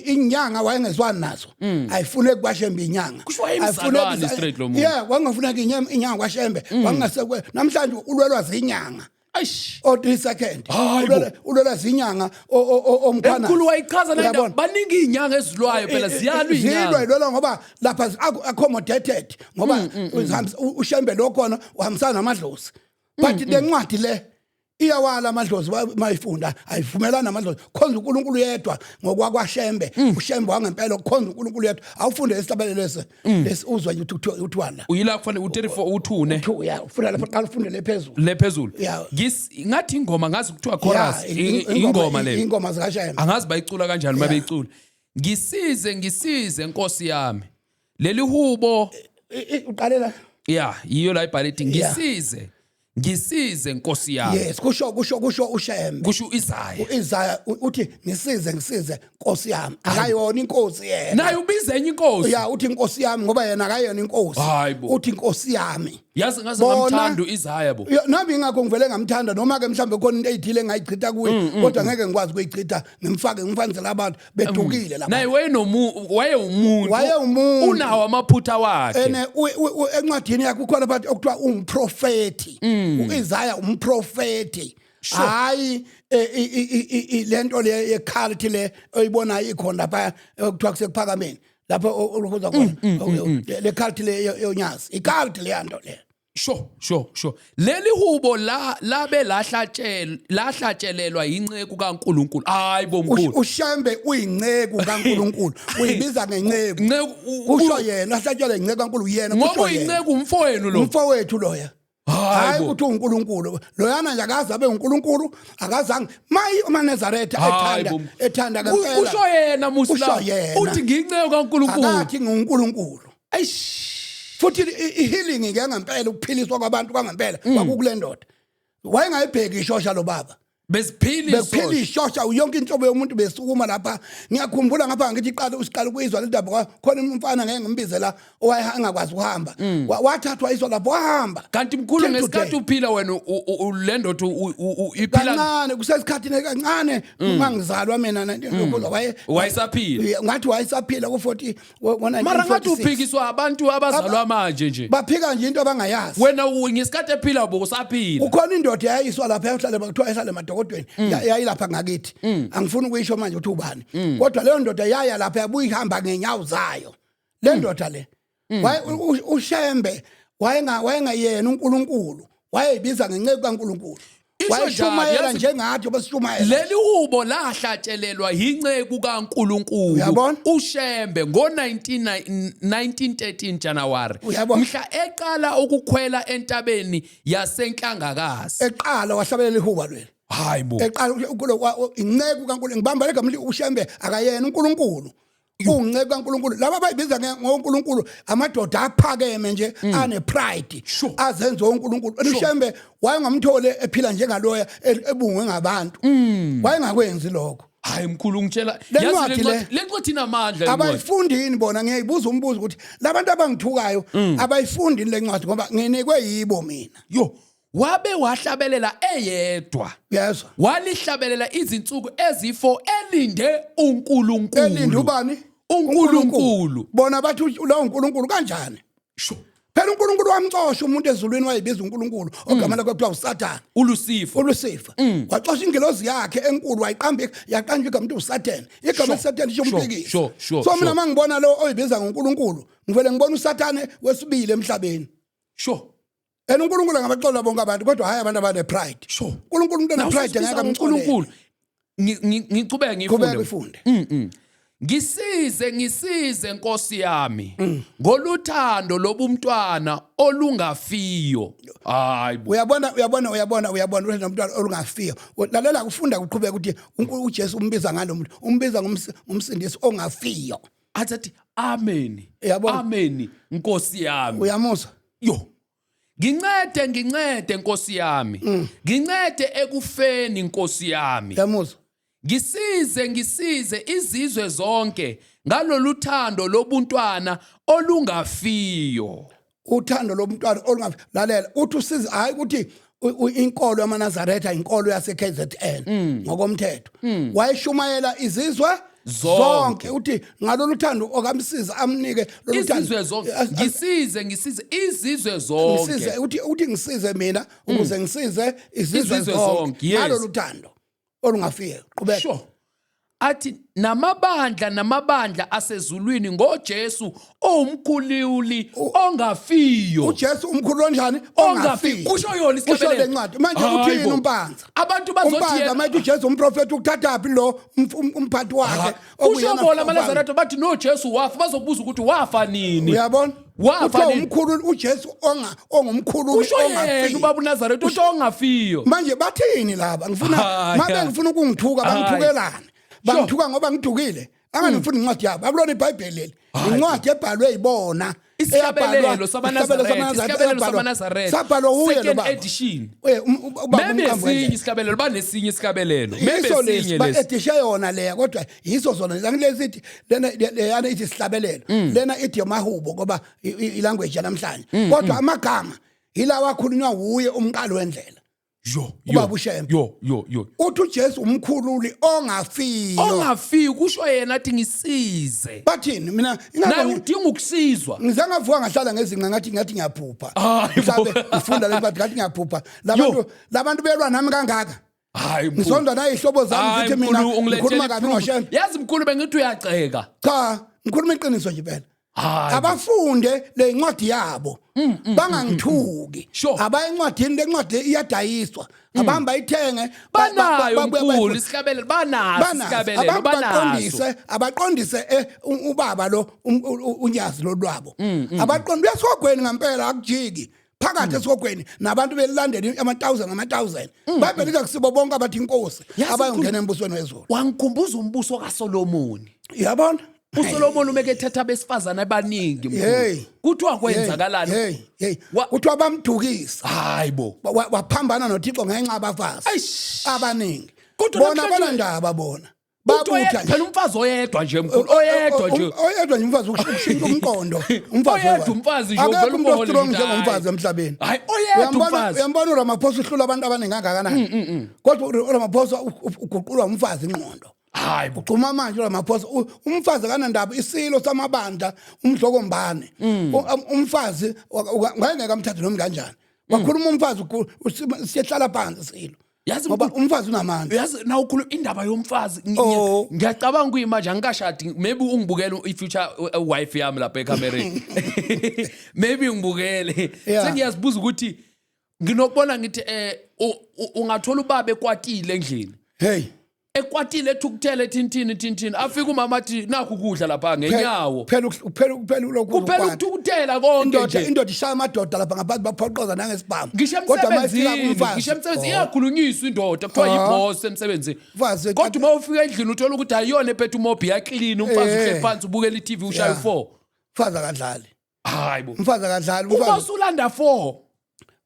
Inyanga wayengezwani nazo, ayifuneki kwaShembe inyanga. Kusho wayemzalwane straight lo muntu. Yeah, wangafuneka inyanga kwaShembe. Wangasekwe namhlanje ulwelwa zinyanga. Eish. O 3 second. Hayi bo. Ulwelwa zinyanga omkhwana. Emkhulu, wayichaza le ndaba. Uyabona? Baningi izinyanga ezilwayo phela, ziyalwa Zilwa, izinyanga. ilwelwa ngoba lapha accommodated ngoba uShembe lo khona uhambisana namadlozi, but le ncwadi le iyawala amadlozi. Mayifunda ayivumelani namadlozi. Khonza uNkulunkulu yedwa ngokwakwaShembe, uShembe wangempela ukhonza uNkulunkulu yedwa. Awufunde isihlabelelo lesi lesi, uzwe nje ukuthi uthiwani la. Uyila kufanele u34 u2 ne. Two, ya, ufunda lapha, qala ufunde le phezulu. Le phezulu. Yeah. Ngathi ingoma, ngazi kuthiwa chorus. Ya, Ingoma le. Ingoma zikaShembe. Angazi bayicula kanjani uma beyicula. Ngisize, ngisize Nkosi yami. Leli hubo. Uqalela. Yeah, yiyo la ibhala ithi ngisize. Ngisize Nkosi yami. Yes, kusho uShembe. Kusho uIsaiah. uIsaiah uthi ngisize, ngisize Nkosi yami. Akayona inkosi yena. Naye ubiza enye inkosi. Ya, uthi inkosi yami ngoba yena akayona inkosi. Hayi bo. Uthi inkosi yami. Yazi ngaze ngamthanda uIsaiah bo. Ya, nami ingakho ngivele ngamthanda, noma ke mhlambe khona into eyithile engayichitha kuye, kodwa ngeke ngikwazi ukuyichitha, ngimfake ngimfanisele abantu bedukile lapha. Naye wayenomu wayewumuntu. Wayewumuntu. Unawo amaphutha wakhe. Ene encwadini yakhe ukhona phakathi okuthiwa ungumprofeti. uIsaiah umprofeti, hayi lento le ye-cult le oyibonayo ikhona lapha okuthiwa kusekuphakameni lapho oluhuza khona le cult le yonyazi, i-cult le yanto le. Sure. Leli hubo la labe lahlatshelelwa inceku kaNkuluNkulu. Hayi bo mkhulu. UShembe uyinceku kaNkuluNkulu, uyibiza ngenceku. Nceku Kusho yena, ahlatshelwe inceku kaNkulunkulu yena. Ngoba Kusho yena. uyinceku, umfowenu lo. Umfowethu loya. Hayi Hayi bo. ukuthi uNkulunkulu loyana nje akaze abe uNkulunkulu, akazange mayi amaNazaretha Hayi ethanda bo. ethanda ngempela. Kusho yena Musla. Kusho yena. Uthi ngiyinceku kaNkuluNkulu. Akathi nguNkulunkulu. Eish. Futhi i-healing ke ngempela, ukuphiliswa kwabantu kwangempela kwakukule ndoda. Wayengayibheki ishosha lo baba. Besiphila. Bekuphila ishosha, yonke inhlobo yomuntu besukuma lapha. Ngiyakhumbula ngapha ngithi iqala usiqala ukuyizwa le ndaba, khona umfana ngeke ngimbize la owayengakwazi ukuhamba. Wathathwa iswa lapho, wahamba. Kanti mkhulu, Till ngesikhathi today. uphila wena, le ndoda iphila? Kancane, kusesikhathini kancane uma ngizalwa mina 19 waye Wayesaphila. Yeah, ngathi wayesaphila ku-40 Mara ngathi ngo-1946. uphikiswa abantu abazalwa manje nje. Baphika nje into abangayazi. Wena ngesikhathi ephila bokusaphila. Ukhona indoda yayiswa lapha, yahlala, kuthiwa yahlala emadokotela. ejokodweni, yayilapha ngakithi. Angifuni ukuyisho manje ukuthi ubani, kodwa leyo ndoda yaya lapha, yabuya ihamba ngenyawo zayo le ndoda le. Waye uShembe wayengayena uNkulunkulu, wayeyibiza ngenceku kaNkulunkulu. Isho njalo, Wayeshumayela njengathi obesishumayela. Leli hubo lahlatshelelwa yinceku kaNkulunkulu Uyabona? uShembe ngo-1913 January Uyabona? mhla eqala ukukhwela entabeni yaseNhlangakazi. Eqala wahlabelela ihuba lweli. Hayi bo. Eqala inceku kaNkulunkulu. Ngibamba legama lithi uShembe akayena uNkulunkulu. Unceku kaNkulunkulu. Laba abayibiza ngoNkulunkulu amadoda aphakeme nje, ane pride, azenza oNkulunkulu. UShembe wayengamthole ephila njengaloya ebungwe ngabantu. Wayengakwenzi lokho. Hayi mkhulu, ngitshela Le yazi ncwadi le ncwadi, le ncwadi inamandla le ncwadi. Abayifundini bona. Ngiyayibuza umbuzo ukuthi labantu abangithukayo abayifundini le ncwadi, ngoba nginikwe yibo mina. Yo, wabe wahlabelela eyedwa. Yezwa? Walihlabelela izinsuku ezi-4 elinde uNkulunkulu. Elinde ubani? UNkulunkulu. Bona bathi lowo uNkulunkulu kanjani? Phela uNkulunkulu wamxosha umuntu ezulwini, wayibiza uNkulunkulu, ogama lakhe kuthiwa uSathane. ULucifer. ULucifer waxosha ingelozi yakhe enkulu, wayiqamba, yaqanjwa igama ukuthi uSathane. Igama eliSathane lisho umphikisi. So mina mangibona lo oyibiza ngoNkulunkulu, ngivele ngibona uSathane wesibili emhlabeni. And uNkulunkulu angabaxola bonke abantu, kodwa hayi abantu abane pride. uNkulunkulu, umuntu one pride ngeke amxolele. uNkulunkulu. Ngichubeke Qhubeka ngifunde. Ifunde. Ngisize, ngisize Nkosi yami ngoluthando lobumntwana olungafiyo. Hayi bo. Uyabona, uyabona, uyabona, uyabona ukuthi nomntwana olungafiyo. Lalela, kufunda kuqhubeka ukuthi uJesu umbiza ngalo muntu, umbiza ngumsindisi ongafiyo. Athi amen. Uyabona? Amen Nkosi yami. Uyamuzwa? Yo. Ngincede, ngincede Nkosi yami. Ngincede ekufeni Nkosi yami. Uyamuzwa? Ngisize, ngisize izizwe zonke ngalolu thando lobuntwana olungafiyo. Uthando lomntwana olungafi. Lalela, uthi usize, hayi ukuthi inkolo yamaNazaretha inkolo yase KZN ngokomthetho. Wayeshumayela izizwe Zonke. Zonke. Uthi ngalolu thando okamsiza amnike lolu thando. Izizwe zonke. Ngisize, ngisize izizwe zonke. Ngisize, uthi ngisize mina ukuze ngisize izizwe Izizwe zonke zonke, yes. ngalolu thando olungafiki. Qhubeka. Athi namabandla namabandla asezulwini ngoJesu owumkhululi ongafiyo. uJesu umkhulu onjani? Ongafi. Kusho yona Kusho isihlabelelo. le ncwadi. Manje Hayi uthini bo. uMpanza? Abantu bazothi uMpanza mayithi uJesu umprofeti, ukuthathaphi lo umphathi wakhe Kusho okuyena bona ufana? amaNazaretha bathi no, Jesu wafa. Bazokubuza ukuthi wafa nini. Uyabona? Wafa Kuthiwa nini? umkhulu uJesu ongumkhululi Kusho yena ongafi. ubaba uNazaretha uthi ongafiyo. Manje bathini laba? Ngifuna Hayi, mabe hayi. ngifuna ukungithuka, Hayi. bangithukelane. Bangithuka ngoba ngidukile. Angangifuni incwadi yabo. Akulona iBhayibheli leli. Incwadi ebhalwe yibona. Isihlabelelo samaNazaretha, isihlabelelo samaNazaretha. Sabhalwa uye lo Second baba. edition. Ubaba Maybe umqambi esinye wendlela. isihlabelelo, banesinye isihlabelelo. Maybe Yiso lesi esinye lesi. ba-edishe yona leya, kodwa yiso zona lezi. Angilezi ithi lena, leyana ithi isihlabelelo, lena ithi amahubo, ngoba ilanguage yanamhlanje, kodwa amagama yilawa akhulunywa wuye umqalo wendlela. Yo, Ubaba uShembe. Yo, yo, yo. Uthi uJesu umkhululi ongafiyo. Ongafiyo, kusho yena athi ngisize. Bathini? Mina Naye ingakho udinga ukusizwa. Ngize ngavuka ngahlala ngezinqa, ngathi ngiyaphupha. Hayi bo. Mhlawumbe ngifunda le ncwadi, ngathi ngiyaphupha. Labantu belwa nami kangaka. Hayi mkhulu. Ngisondwa nayihlobo zami Hayi, zithi mina mkhulu, ungilethele ngikhuluma kabi i-proof. ngoShembe. Yazi mkhulu, bengithi uyaceka. Cha, ngikhuluma iqiniso nje phela. Hayi. Abafunde le ncwadi yabo, bangangithuki. Abaye encwadini, le ncwadi iyadayiswa, abahamba bayithenge. Banayo babuye mkhulu bayifunde. isihlabelelo, banaso Banazo. isihlabelelo, Abantu banaso. abaqondise ubaba lo unyazi lolwabo. Abaqonde uyasihogweni ngempela, akujiki phakathi esihogweni nabantu belilandela ama-thousand ama-thousand. Bayibheli kusibo bonke abathi inkosi Yazi abayongena embusweni wezulu. Wangikhumbuza umbuso kaSolomoni. Uyabona? uSolomon umeke ethatha abesifazane abaningi mkhulu. Hey. Kuthiwa kwenzakalani? Hey, hey. Kuthiwa bamdukisa. Hayi bo. Waphambana noThixo ngenxa abafazi Eish. abaningi. Kodwa Bona namhlanje banandaba bona. Uthi Babutha nje. phela umfazi oyedwa nje mkhulu, oyedwa nje. Oyedwa nje umfazi ukushintsha umqondo. Umfazi Oyedwa oyedwa. umfazi nje Akekho uvela umuntu umbone ostrong nje, njengomfazi hayi. emhlabeni. Hayi, oyedwa umfazi. Uyambona uRamaphosa uhlula abantu abaningi kangakanani. Kodwa uRamaphosa uguqulwa umfazi ingqondo. Hayi bo. Uxhuma manje uRamaphosa, umfazi akanandaba, isilo samabandla umdlokombane. Umfazi wayengeke amthathe noma kanjani. Wakhuluma umfazi, siyehlala phansi isilo. Yazi Ngoba mkhulu, umfazi unamandla. Yazi na ukhuluma indaba yomfazi, Oh. ngiyacabanga kuyimanje angikashadi, maybe ungibukele i-future wife yami lapha ekamereni, maybe ngibukele. Sengiyazibuza ukuthi nginokubona ngithi ungathola ubaba ekwatile endlini, Hey. Ekwatile, ethukuthele, thintini thintini, afike umama athi nakhu ukudla lapha ngenyawo. Phela lokhu Kuphela ukuthukuthela konke Indoda nje. Indoda ishaya amadoda lapha ngaphansi, baphoqoza nangesibhamu. Ngisho Kodwa uma ifika emsebenzini, kumfazi, ngisho emsebenzini, oh, iyakhulunyiswa indoda, kuthiwa yiboss emsebenzini. Mfazi, Kodwa uma ufika endlini uthola ukuthi ayiyona ephethe umobhi, iyaklina, umfazi uhleli phansi ubukela i-TV, ushaya u-4. Mfazi akadlali. Hayi bo. Umfazi akadlali. Uma Umfazi usulanda 4.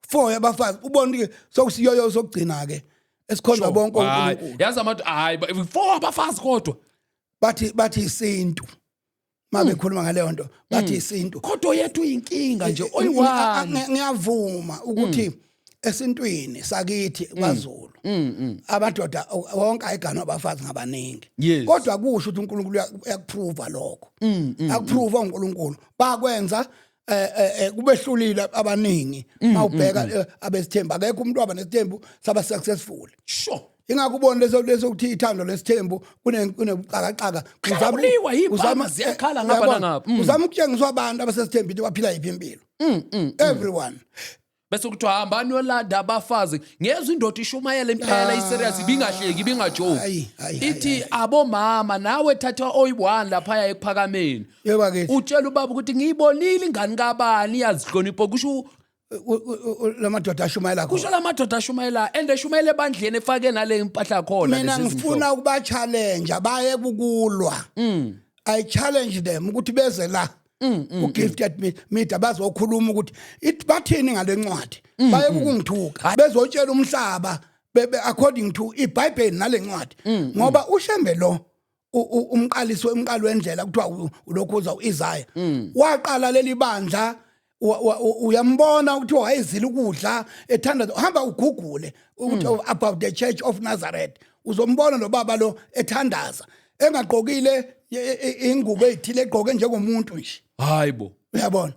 Four yabafazi, ubona ke sokusiyoyo sokugcina ke esikhonza bonke Hayi, onkulunkulu. Yazi abantu, hayi, 4 abafazi kodwa. Bathi isintu mabekhuluma ngaleyo nto, bathi isintu. Kodwa yethu inkinga nje oyi-one. Ngiyavuma ukuthi esintwini sakithi kwaZulu amadoda wonke ayiganwa abafazi ngabaningi. Kodwa kusho ukuthi uNkulunkulu uyakuprova lokho, akuprova uNkulunkulu bakwenza kubehlulile abaningi. Mawubheka abesithembu, akekho umuntu waba nesithembu saba successful. Ingakho ubona leso ukuthi ithando lesithembu kunebuxakaxaka. Kuliwa, iy'mpama ziyakhala ngapha Uyabona? nangapha. Uzama ukutshengiswa abantu abasesithembini baphila yiphi impilo, everyone. Bese kuthiwa hambani yolanda abafazi. Ngezwe indoda ishumayela impela, i-serious, ibingahleki, ibingajoki. Hayi, hayi, hayi, Ithi abomama nawe thatha oyi-one laphaya ekuphakameni. Yebo bakithi. Utshela ubaba ukuthi ngiyibonile ingane kabani iyazihlonipha, kusho La madoda ashumayela kusho khona. La madoda ashumayela and eshumayela ebandleni efake nale impahla khona. Mina lezi ngifuna ukuba challenge baye kukulwa. I challenge them ukuthi beze la ku-Gifted Media bazokhuluma ukuthi bathini ngale ncwadi, baye ukungithuka, bezotshela umhlaba according to iBhayibheli nale ncwadi, ngoba uShembe lo umqaliso, umqali wendlela, kuthiwa ulokhu uza uIsaiah waqala leli bandla, uyambona ukuthi wayezila ukudla ethanda. Hamba ugugule ukuthi about the Church of Nazareth, uzombona lo baba lo ethandaza engagqokile ingubo ezithile, egqoke njengomuntu nje. Hayi bo. Uyabona?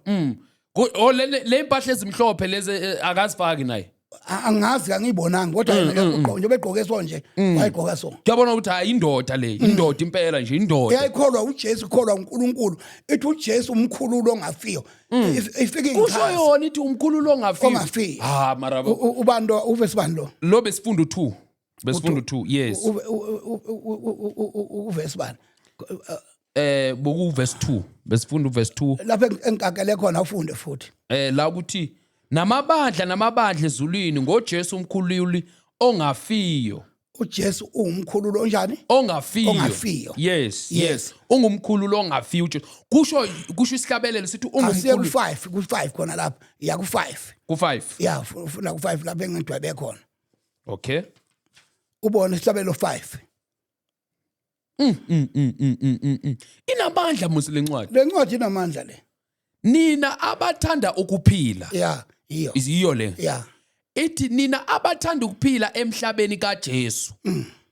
Oh, le impahla ezimhlophe lezi akazifaki naye. Angazi, angiyibonanga, kodwa yena njengoba egqoke so nje, wayegqoka so. Kuyabona ukuthi hayi, indoda le, indoda impela nje, indoda. Eyayikholwa uJesu, ikholwa uNkulunkulu, ithi uJesu umkhululo ongafiyo. Ifike Kusho ingichaze. yona ithi umkhululo ongafiyo. Ongafiyo. Ah, mara Ubani lo? Uvesi bani lo? Lo besifunda u2, besifunda u2, yes. Uvesi bani? Boku verse 2, besifunda uverse 2. Lapho engikakele khona, ufunde futhi. La ukuthi namabandla namabandla ezulwini ngoJesu umkhululi ongafiyo. uJesu uwumkhululo onjani? Ongafiyo. Ongafiyo. Yes. Yes. Yes, ungumkhululo ongafiyo uJesu, kusho isihlabelelo sithi Asiye ungumkhulu. ku5, ku5 khona lapho, ya, ku5. Ku5. Ya, ufuna ku5 lapho engidwebe khona. Okay. Ubone isihlabelo 5. Inamandla musi lencwadi. Le ncwadi inamandla le. Nina abathanda ukuphila. Ya, iyo. Iyo le. Ya. Ithi nina abathanda ukuphila emhlabeni kaJesu,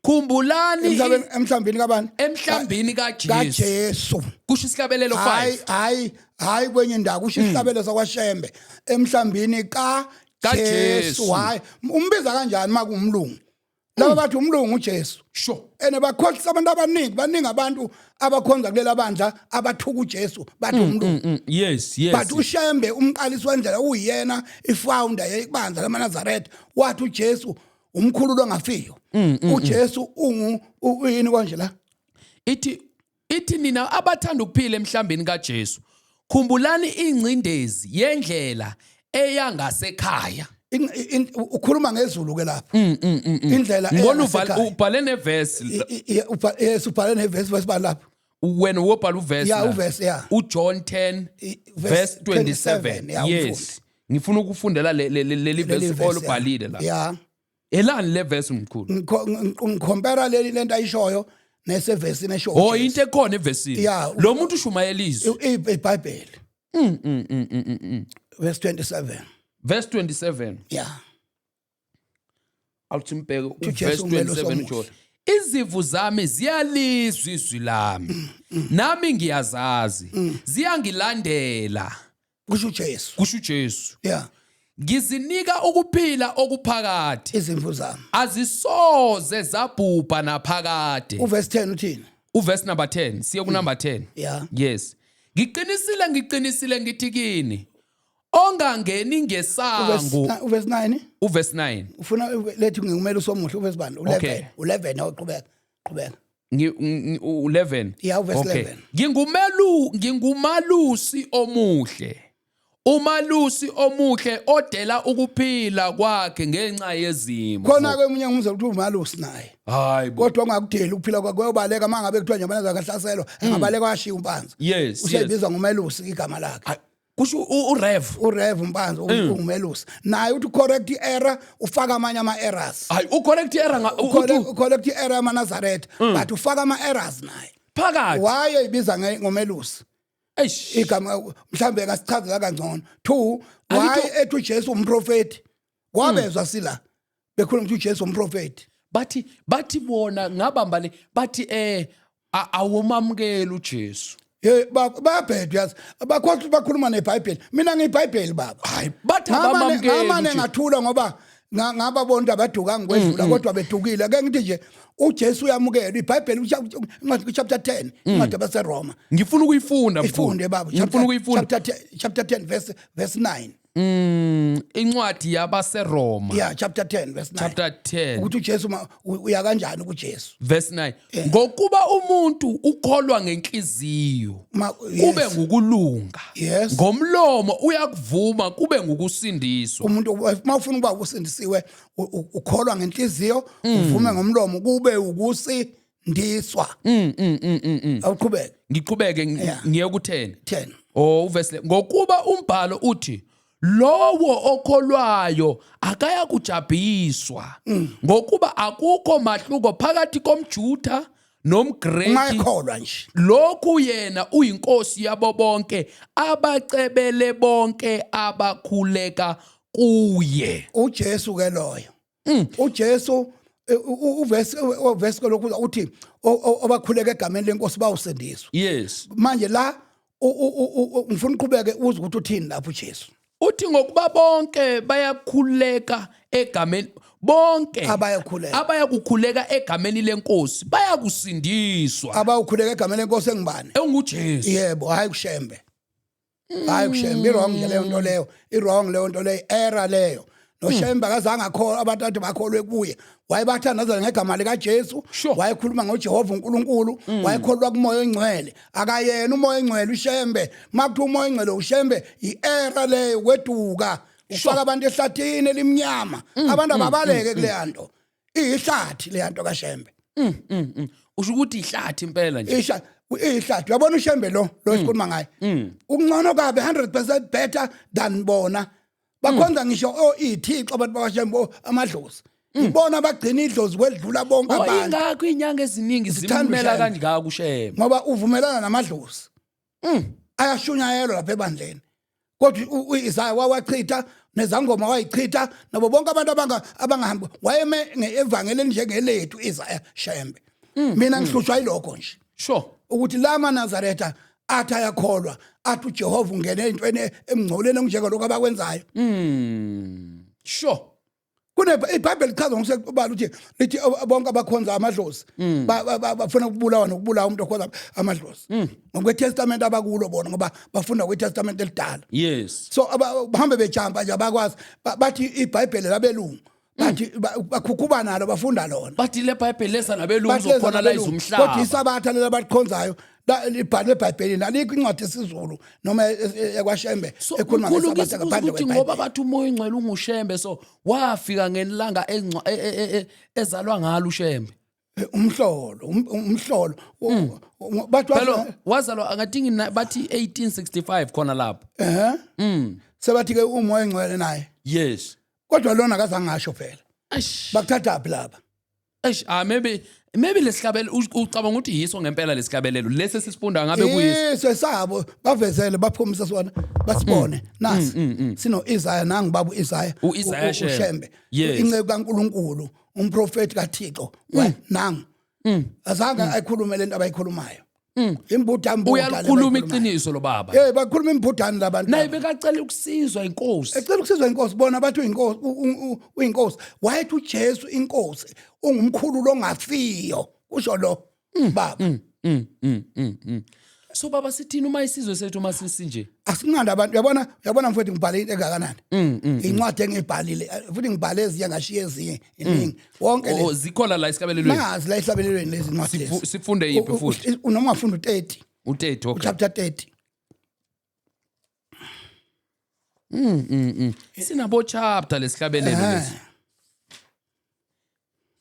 khumbulani Emhlabeni, emhlambini kabani? Emhlambini kaJesu. KaJesu. Kusho isihlabelelo 5. Hayi, hayi, hayi, kwenye indawo. Kusho isihlabelo sakwaShembe, emhlambini ka KaJesu. Jesu. Hayi, umbiza kanjani makuwumlungu laba? Bathi umlungu uJesu. Ene bakhohlisa abantu abaningi, baningi abantu abakhonza kulela bandla abathuka uJesu, bathi umlungu. Yes. But uShembe umqalisi wendlela, uyena ifounder yebandla lamaNazaretha, wathi uJesu umkhulu ongafiyo. uJesu ungu uyini konje la? Ithi nina abathanda ukuphila emhlambini kaJesu, khumbulani ingcindezi yendlela eyangasekhaya. Ukhuluma ngezulu ke lapha, indlela Ngibona ubhale eyangasekhaya. Ubhale neverse. Yes, ubhale nevesi, wesibani lapho? Wena wobhala uverse Ya. la. Uverse, ya. uJohn 10 verse verse 27. 27, ya. Yes, ngifuna ukufundela leli verse Leli verse, ya. olubhalile la. Ya. Elani le verse, mkhulu? Ngicompara leli lento ayishoyo nesevesini esho Oh, uJesu. into ekhona evesini. Ya. Lo muntu ushumayela izwi. IBhayibheli, verse 27. Verse 27. Ya. Awuthi mbheke uJesu uverse umelusi 27 omuhle. uJohn, izimvu zami ziyalizwa izwi lami, nami ngiyazazi, ziyangilandela. Kusho uJesu. Kusho uJesu. Ya. Ngizinika ukuphila okuphakade. Izimvu zami azisoze zabhubha naphakade. Uverse 10 uthini? Uverse number 10, siye ku number 10. Yeah. Yes. Ngiqinisile, ngiqinisile ngithi kini, ongangeni ngesango. Uverse 9. Uverse 9. Ufuna lethi ngingumelusi omuhle, uverse bani? 11. 11, awuqhubeka, qhubeka. 11. Yeah, uverse 11. Ngingumalusi omuhle. Umalusi omuhle odela ukuphila kwakhe ngenxa yezimvu. Khona ke omunye ngumzwa ukuthi umalusi naye. Hayi bo. Kodwa ungakudeli ukuphila kwakhe, uyobaleka mangabe kuthiwa nje abantu akahlaselwa, engabaleka washiya uMpanza. Usebizwa ngumelusi igama lakhe. Hayi, kusho uRev. URev Mpanza ungumelusi. Naye uthi correct error, ufaka amanye ama errors. Hayi, ucorrect error nga uthi Correct error yamaNazaretha, but ufaka ama errors naye. Phakathi. Why eyibiza ngomelusi? Eish. Igama mhlambe ngasichazela kangcono. 2, why ethi uJesu umprofeti? Kwabezwa sila bekhuluma ukuthi uJesu umprofeti. Bathi bona ngabamba le, bathi awumamukeli uJesu. Hey, bayabhedwa yazi. Bakhohlwa bakhuluma neBhayibheli. Mina ngiyiBhayibheli baba. Hayi, bathi abamamukeli Ngamane uJesu. ngathula ngoba ngababona abaduka ngikwedlula, kodwa bedukile. Ake ngithi nje uJesu uyamukela iBhayibheli, incwadi chapter 10, incwadi yabaseRoma. Ngifuna ukuyifunda, mkhulu. Ifunde baba. Ngifuna ukuyifunda. Chapter 10, chapter 10 verse 9. Incwadi yabaseRoma. Yeah, chapter 10 verse 9. Chapter 10. Ukuthi uJesu uya kanjani kuJesu? Verse 9. Ngokuba umuntu ukholwa ngenhliziyo kube ngukulunga. Ngomlomo uyakuvuma kube ngukusindiswa. Umuntu mawufuna ukuba usindisiwe, ukholwa ngenhliziyo, uvume ngomlomo kube ukusindiswa. Awuqhubeke. Ngiqhubeke ngiye ku 10. 10. Oh, uverse le. Ngokuba umbhalo uthi lowo okholwayo akaya kujabhiswa, ngokuba akukho mahluko phakathi komJuda nomGreki. Ungayikholwa nje. Lokhu yena uyinkosi yabo bonke abacebele bonke abakhuleka kuye. uJesu ke loyo. uJesu, uverse lokhu uthi obakhuleka egameni lenkosi bawusindiswa. Manje la ngifuna uqhubeke uze ukuthi uthini lapho uJesu. Uthi ngokuba bonke bayakhuleka egameni, bonke Abayakhuleka. abayakukhuleka egameni lenkosi bayakusindiswa. Abayakhuleka egameni lenkosi engibani? EnguJesu. Yebo, hayi kuShembe. Hayi kuShembe, i-wrong nje leyo nto leyo. I-wrong leyo nto leyo, error leyo. NoShembe akazange akholwe, abantu athi bakholwe kuye. Wayebathandazela ngegama likaJesu, wayekhuluma ngoJehova uNkulunkulu, wayekholwa kuMoya oNgcwele. Akayena uMoya oNgcwele uShembe. Makuthiwa uMoya oNgcwele uShembe, i-error leyo, kweduka. Ufaka abantu ehlathini elimnyama. Abantu ababaleke kuleya nto. Ihlathi leya nto kaShembe. Usho ukuthi ihlathi impela nje. Ihlathi. Uyabona uShembe lo esikhuluma ngaye. Ungcono kabi, 100% better than bona. Bakhonza ngisho ithixo abantu bakaShembe, amadlozi. Ibona abagcina idlozi kwedlula bonke Oh, abantu. ingakho inyanga eziningi Zithanda zimela uShembe. kangaka uShembe. Ngoba uvumelana namadlozi. Ayashunyayelwa lapha ebandleni. Kodwa uIsaya wawachitha, nezangoma wayichitha, nabo bonke abantu abangahambi wayeme ngeevangeli njengelethu Isaya Shembe. Mina ngihlushwa yilokho nje. Ukuthi lama Nazaretha athi ayakholwa, athi uJehova ungene entweni emngcoleni njengalokho abakwenzayo. Kune iBhayibheli lichaza ngokusekubala ukuthi lithi bonke abakhonza amadlozi bafuna ukubulawa nokubulawa umuntu okhonza amadlozi. NgokweTestament abakulo bona, ngoba bafunda kweTestament elidala. So bahambe bejamba nje abakwazi. Bathi iBhayibheli labelungu. Bathi bakhukhuba nalo, bafunda lona. Bathi le Bhayibheli leza nabelungu Bathi leza uzokhona la nabelungu. izumhlaba. Kodwa isabatha lela balikhonzayo, libhalwe eBhayibhelini, alikho incwadi esiZulu noma yakwaShembe So, ekhuluma mkhulu, ngesabatha ngizibuza ngaphandle ukuthi kweBhayibheli. ngoba bathi uMoya oNgcwele unguShembe, so wafika ngelanga ezalwa ngalo uShembe. Umhlolo, umhlolo. Bathi Phela wazalwa wazalwa angathi bathi 1865 khona lapho. Sebathi ke uMoya oNgcwele naye. Kodwa lona akazange ngasho phela. Eish. Bakuthatha phi laba? Eish, maybe lesihlabelelo ucabanga ukuthi yiso ngempela lesihlabelelo lesi esifunda ngabe kuyiso. Yiso esabo, bavezele baphumisa sona basibone. Nasi sino Isaiah, nangu baba uIsaiah, U-Isaiah Shembe. uShembe. Inceku kaNkuluNkulu, umprofeti kaThixo. We nangu. Azange ayikhulume lento abayikhulumayo. Imbuda mbuda. Uyalikhuluma iqiniso lo baba. Hey, bakhuluma imbudane labantu. Naye bekacela ukusizwa inkosi. Ecela ukusizwa inkosi, bona bathi uyinkosi, uyinkosi. Wayethi uJesu inkosi, ungumkhulu longafiyo, kusho lo baba. So baba, sithini uma isizwe sethu uma sisinje? Asinqanda abantu, uyabona, uyabona mfowethu, ngibhale into engakanani. Incwadi engibhalile, futhi ngibhale ezinye, ngashiya ezinye iningi. Wonke le. Oh, zikhona la esihlabelelweni. Nazi la esihlabelelweni lezi ncwadi lezi. Sifunde yiphi futhi? Noma ungafunda u30. U30, okay. Chapter 30. Sinabo chapter lesihlabelelo lesi.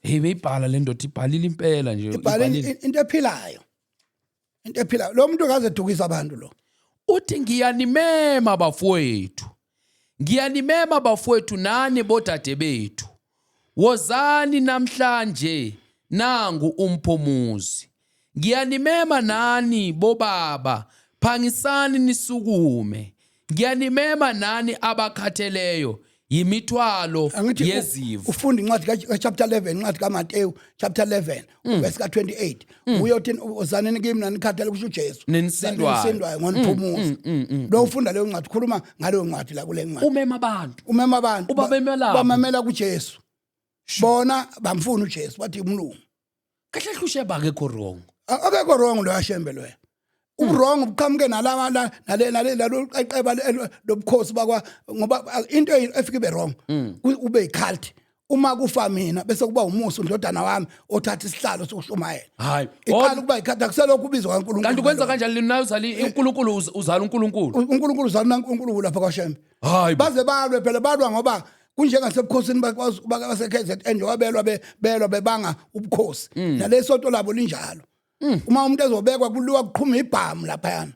Hey, beyibhala le ndoda, ibhalile impela nje. Ibhale Ibhalile. Into ephilayo. Into ephilayo. Lo muntu kaze edukisa abantu lo. Uthi, "Ngiyanimema bafowethu, ngiyanimema bafowethu nani bodade bethu, wozani namhlanje, nangu umphumuzi. Ngiyanimema nani bobaba, phangisani nisukume. Ngiyanimema nani abakhatheleyo yimithwalo Angithi yezivu." ufunda incwadi ka chapter 11, incwadi kaMateyu chapter 11, verse ka28, uyothi, "Uzaneni kimi nanikhathele," kusho uJesu. Nenisindwayo. "Nenisindwayo, ngoniphumuza." Lo ufunda leyo ncwadi, khuluma ngaleyo ncwadi la kule ncwadi. Umema abantu. Umema abantu. Ubamemelaphi? Bamemela kuJesu. Bona bamfuna uJesu, bathi umlungu. Kahle hle uShembe akekho wrong. Akekho wrong lo yaShembe loya. Uwrong uqhamuke nalaba nale nalo qeqeba lobukhosi bakwa, ngoba into efike ibe wrong ube yicult uma kufa mina, bese kuba umusa undodana wami othatha isihlalo sokushumayela. Hayi. Iqala ukuba yicult, akuselokhu ubizwa kaNkulunkulu. Kanti kwenza kanjani naye uzali uNkulunkulu, uzala uNkulunkulu? uNkulunkulu uzala uNkulunkulu lapha kwaShembe. Hayi bo. Baze balwe phela, balwa ngoba kunjengasebukhosini base-KZN njengoba belwa, belwa bebanga ubukhosi. Nalesonto labo linjalo, uma umuntu ezobekwa kuliwa, kuqhuma ibhamu laphayana.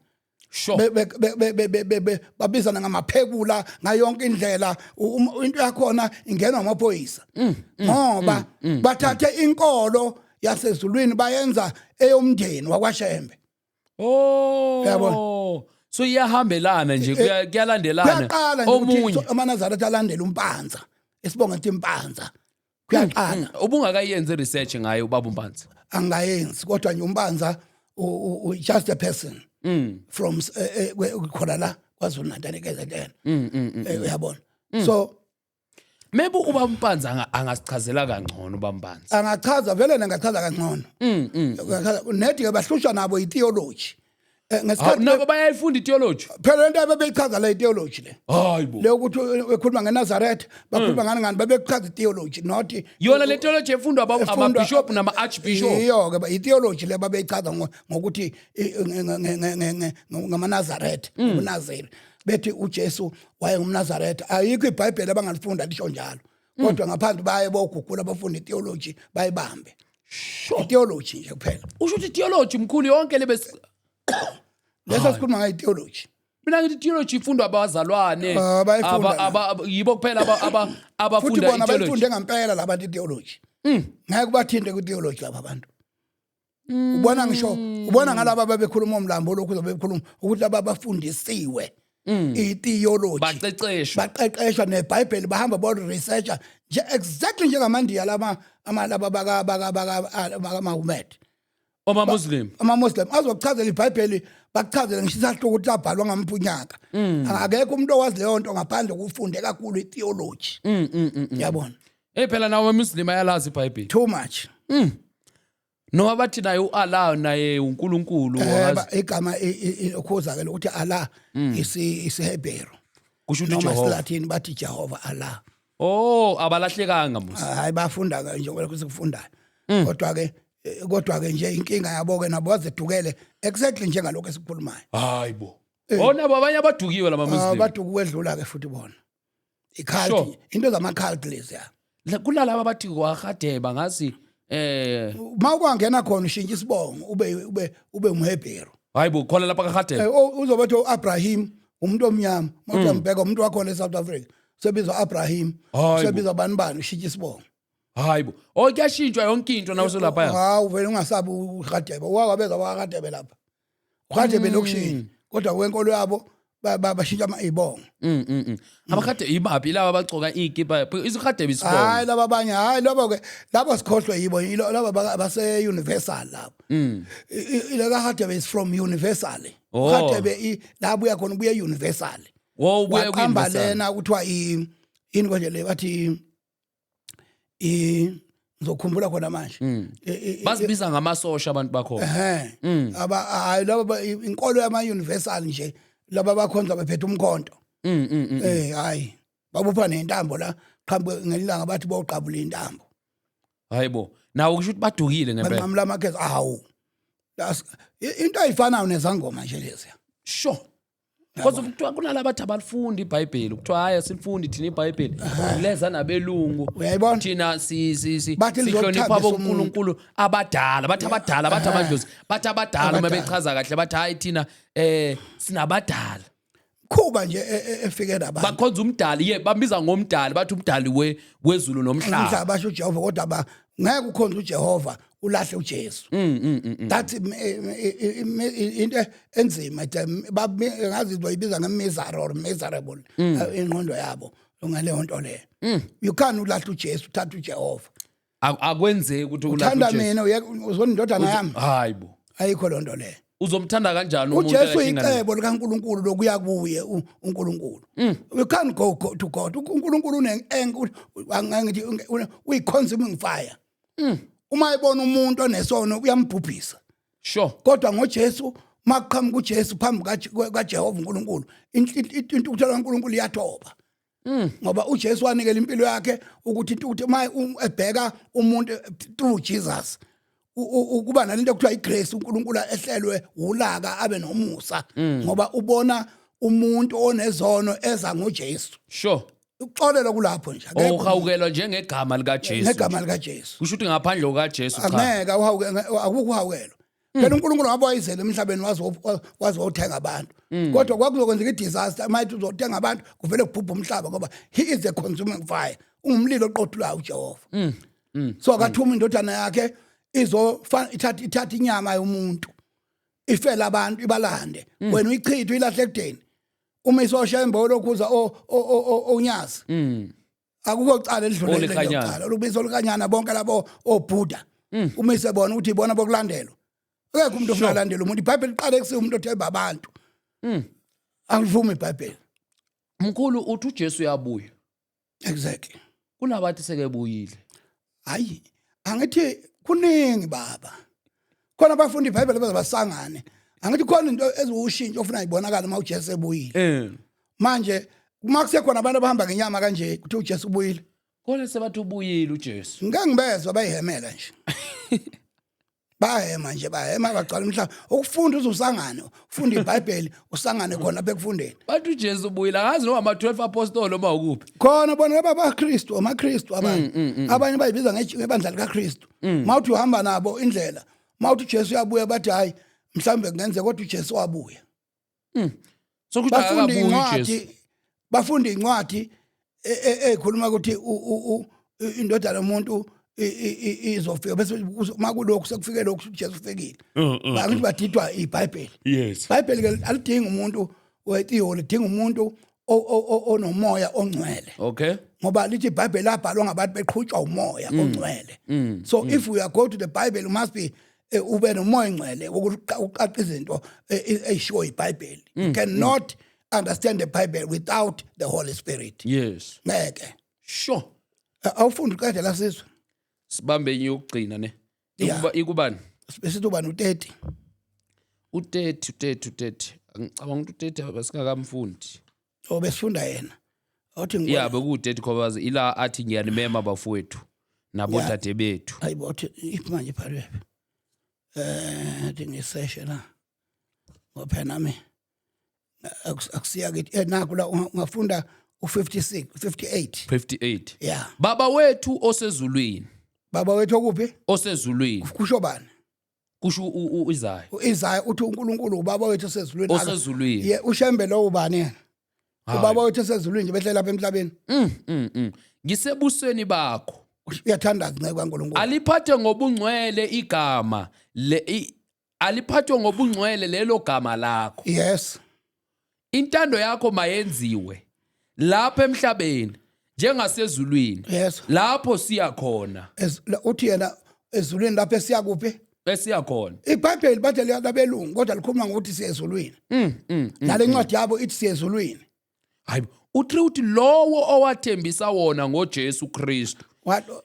Babizana ngamaphekula ngayonke indlela. Into yakhona ingenwa amaphoyisa ngoba bathathe inkolo yasezulwini bayenza eyomndeni wakwaShembe. Uyabona? So iyahambelana nje, kuyalandelana. Kuyaqala nje ukuthi Omunye amaNazaretha alandela uMpanza, isibongo ethi Mpanza, kuyaqala. Ubungakayenzi research ngaye ubaba uMpanza? Angayenzi, kodwa nje uMpanza just a person from khona la KwaZulu Natal, eKZN. Uyabona, so Maybe ubaba uMpanza angasichazela kangcono ubaba uMpanza. Angachaza vele, nangachaza kangcono. Nethi ke bahlushwa nabo itheology. Ngesikhathi Nabo bayayifunda itheology. Phela lento abebeyichaza la itheology le. Hayi bo. Le ukuthi ekhuluma ngeNazaretha, bakhuluma ngani ngani, babechaza itheology, not Yona le theology efundwa ama-bishop nama-archbishop. Iyo ke itheology le babeyichaza ngokuthi ngamaNazaretha, ubuNaziri, bethi uJesu wayengumNazaretha. Ayikho iBhayibheli abangalifunda lisho njalo, kodwa ngaphandle baye bogugula, bafunda itheology, bayibambe itheology nje kuphela. Usho ukuthi theology mkhulu yonke le bes Leso sikhuluma ngayo itheology. Mina ngithi theology ifundwa abazalwane. Ah, bayifunda Yibo kuphela futhi abafunda bona itheology. bayifunde ngampela labantu itheology, ngeke bathinte kwitheology laba bantu. Ubona ngisho, ubona ngalaba ababekhuluma umlambo lokhu bekhuluma ukuthi laba bafundisiwe itheology. Baqeqeshwa. Baqeqeshwa neBhayibheli, bahamba bo researcher nje, exactly njengamandiya lama amalaba baka Muhammad. Ama-Muslim. Ama-Muslim azokuchazela iBhayibheli, bakuchazele ngisho isahluko ukuthi labhalwa ngamphunyaka. Akekho umuntu owazi leyo nto ngaphandle kokufunde kakhulu itheology, yabona. Hey, phela nawo ama-Muslim ayalazi iBhayibheli. Too much. Noma bathi naye u-Allah naye uNkulunkulu. Eh, igama ukhuza ke lokuthi Allah isiHebheru. Kusho ukuthi noma Jehova. isiLatin bathi Jehova Allah. Oh, abalahlekanga musa. Hayi, bafunda ke njengoba lokhu sikufundayo, kodwa ke nje inkinga yabo ke nabo bazedukele exactly njengalokho esikukhulumayo. Hayi bo, oh, nabo abanye abadukiwe lama Muslim. Baduka ukwedlula ke futhi bona, i-cult. Into zama-cult lezi ya. Kunalaba abathi kwaHadebe ngazi Uma ukwangena khona ushintsha isibongo, ube umHebheru. Hayi bo, khona lapha kaHadebe? Uzobethi uAbraham, umuntu omnyama, mawuthi uyambheka umuntu wakhona eSouth Africa sebizwa Abraham. Hayi bo. Sebizwa bani bani, ushintsha isibongo. Hayi bo, oh, kuyashintshwa yonke into nawe usulapha. Hawu, vele ungasabi uHadebe, wakwabeza wakwaHadebe lapha, uHadebe lokushini, kodwa kwenkolo yabo. Bashintsha izibongo. Abakade ibaphi laba abagcoka izikipa, isiHadebe isibongo? Hayi, laba abanye, hayi, labo ke labo sikhohlwe yibo, yilo laba base Universal labo. Ile kaHadebe is from Universal. Oh. Hadebe la buya khona, ubuye Universal. Wo, ubuye Waqamba ku-Universal. lena kuthiwa i yini konje le, bathi i, ngizokhumbula khona manje. Bazibiza ngamasosha abantu bakhona. Ehhe. Aba hayi, laba inkolo yama Universal nje, laba bakhonza bephethe umkhonto. Hayi. Babupha nentambo la, qhambe ngelanga bathi boqabula intambo. Hayibo, nawo kusho ukuthi badukile ngempela. Banqamula amakhezo awu. Into ayifanayo nezangoma nje lezi. Sure, kodwa kuthiwa kunalaba abathi abalifundi iBhayibheli, kuthiwa hayi, asilifundi thina iBhayibheli, leza nabelungu. Uyayibona? Thina si si si Bathi sihlonipha lizokuthambisa. abonkulunkulu abadala, bathi abadala, bathi amadlozi, bathi abadala uma Abadala. bechaza kahle bathi hayi, thina sinabadala. Khuba nje efike nabantu. Bakhonza umdali, ye, bambiza ngomdali, bathi umdali wezulu nomhlaba. Umhlaba, basho uJehova, kodwa ba ngeke ukhonze uJehova ulahle uJesu. That's into enzima, ngazi bayibiza nge-miser or miserable ingqondo yabo ngaleyo nto leyo. You can't ulahle uJesu uthathe uJehova. Akwenzeki ukuthi ulahle Uthanda uJesu. mina uyeke uzona indodana yami. Hayi bo. Ayikho loo nto leyo. Uzomthanda kanjani umuntu uJesu akahlangana- icebo likaNkuluNkulu lokuya kuye uNkulunkulu. You can't go to God. uNkulunkulu une-anger, angithi uyi-consuming fire. Uma ebona umuntu onesono uyambhubhisa. Kodwa ngoJesu, makuqhamuka uJesu phambi kaJehova uNkulunkulu, intukuthelo kaNkulunkulu iyathoba. Ngoba uJesu wanikela impilo yakhe ukuthi intuthu uma ebheka umuntu through Jesus, ukuba nalento ekuthiwa igrace, uNkulunkulu ehlelwe ulaka abe nomusa ngoba ubona umuntu onezono eza ngoJesu. Uxolelo kulapho nje, akekho. Uhawukelwa njengegama likaJesu. Ngegama likaJesu. Kusho ukuthi ngaphandle kukaJesu, cha. Angeke awuhawuke, akukho uhawukelo phela. UNkulunkulu ngabe wayizele emhlabeni wazothenga abantu, kodwa kwakuzokwenzeka i-disaster. Uma ethi uzothenga abantu, kuvele kubhubhe umhlaba, ngoba he is a consuming fire, ungumlilo oqothulayo uJehova. So akathuma indodana yakhe izofa, ithatha inyama yomuntu, ifele abantu, ibalande. Wena uyichithe, uyilahle ekudeni, uma isoshembe lokhuza onyazi, akukho cala elidlulele. Olikhanyana. Cala olubizo olukanyana, bonke labo oBuddha, uma isebona ukuthi ibona bokulandelwa, akekho umuntu ofuna alandele umuntu. IBhayibheli liqale kusiwe umuntu othemba abantu, angivumi iBhayibheli. Mkhulu, uthi uJesu uyabuya. Exactly. Kunabathi sekebuyile. Hayi, angithi kuningi baba, khona abafundi iBhayibheli baze basangane. Angithi khona into eziwushintsho ofuna ibonakala uma uJesu ebuyile. Manje uma kusekhona abantu abahamba ngenyama kanje, kuthiwa uJesu ubuyile. Khona sebathi ubuyile uJesu. Ngike ngibezwa bayihemela nje, bahema nje, bahema bagcwala umhlaba. Ukufunda uze usangane, ufunda iBhayibheli usangane khona lapha ekufundeni. Bathi uJesu ubuyile, akazi noma ama-12 apostoli noma ukuphi. Khona bona laba baKristu, amaKristu, abanye abanye bayibiza ngebandla likaKristu. Mawuthi uhamba nabo indlela, mawuthi uJesu uyabuya, bathi hayi, mhlawumbe kungenzeka, kodwa uJesu wabuya. So kuthi Bafunda akakabuyi uJesu. incwadi, bafunda incwadi ekhuluma ukuthi indodana yomuntu izofika, bese makulokhu sekufike lokhu, uJesu ufikile. Bakuthi badidwa iBhayibheli. IBhayibheli ke alidingi umuntu wetheory, lidinga umuntu onomoya ongcwele. Ngoba lithi iBhayibheli labhalwa ngabantu beqhutshwa umoya ongcwele. So if we are go to the Bible, you must be ube nomoya ongcwele ukuqaqa izinto eyishiwo iBhayibheli. You cannot understand the Bible without the Holy Spirit. Ngeke. Awufundi uqede la, sizwe. Sibambe enye yokugcina ne. Yeah. Ikuba ikubani? Besithi ubani, u-30? U-30, u-30, u-30, ngicabanga ukuthi u-30 basingakamfundi. O, besifunda yena awuthi ngibona. Ya, beku-30 khobazi ila athi ngiyanimema bafowethu nabodade bethu. Hayibo, uthi iphi manje, ibhalwe phi? Thi ngiseshe la, ngoba phela nami akusiya kithi. Naku la, ungafunda u-56, 58. 58. Yeah. Baba wethu osezulwini. Baba wethu okuphi? Osezulwini. Kusho bani? Kusho uIsaya. U-Isaya uthi uNkulunkulu ubaba wethu osezulwini. Osezulwini. Ye, uShembe lo ubani yena? Hayi. Ubaba wethu osezulwini nje, behlela lapha emhlabeni. Ngisebusweni bakho. Uyathandaza nceku kaNkulunkulu. Aliphathe ngobungcwele igama le aliphathwe ngobungcwele lelo gama lakho. Intando yakho mayenziwe lapha emhlabeni njengasezulwini. Yes. Lapho siya khona. Uthi yena ezulwini lapho esiya kuphi? Esiya khona. IBhayibheli bathe liyabelungu kodwa likhuluma ngokuthi siya ezulwini. Nale ncwadi yabo ithi siya ezulwini. Hayibo, uthi uthi lowo owathembisa wona ngoJesu Kristu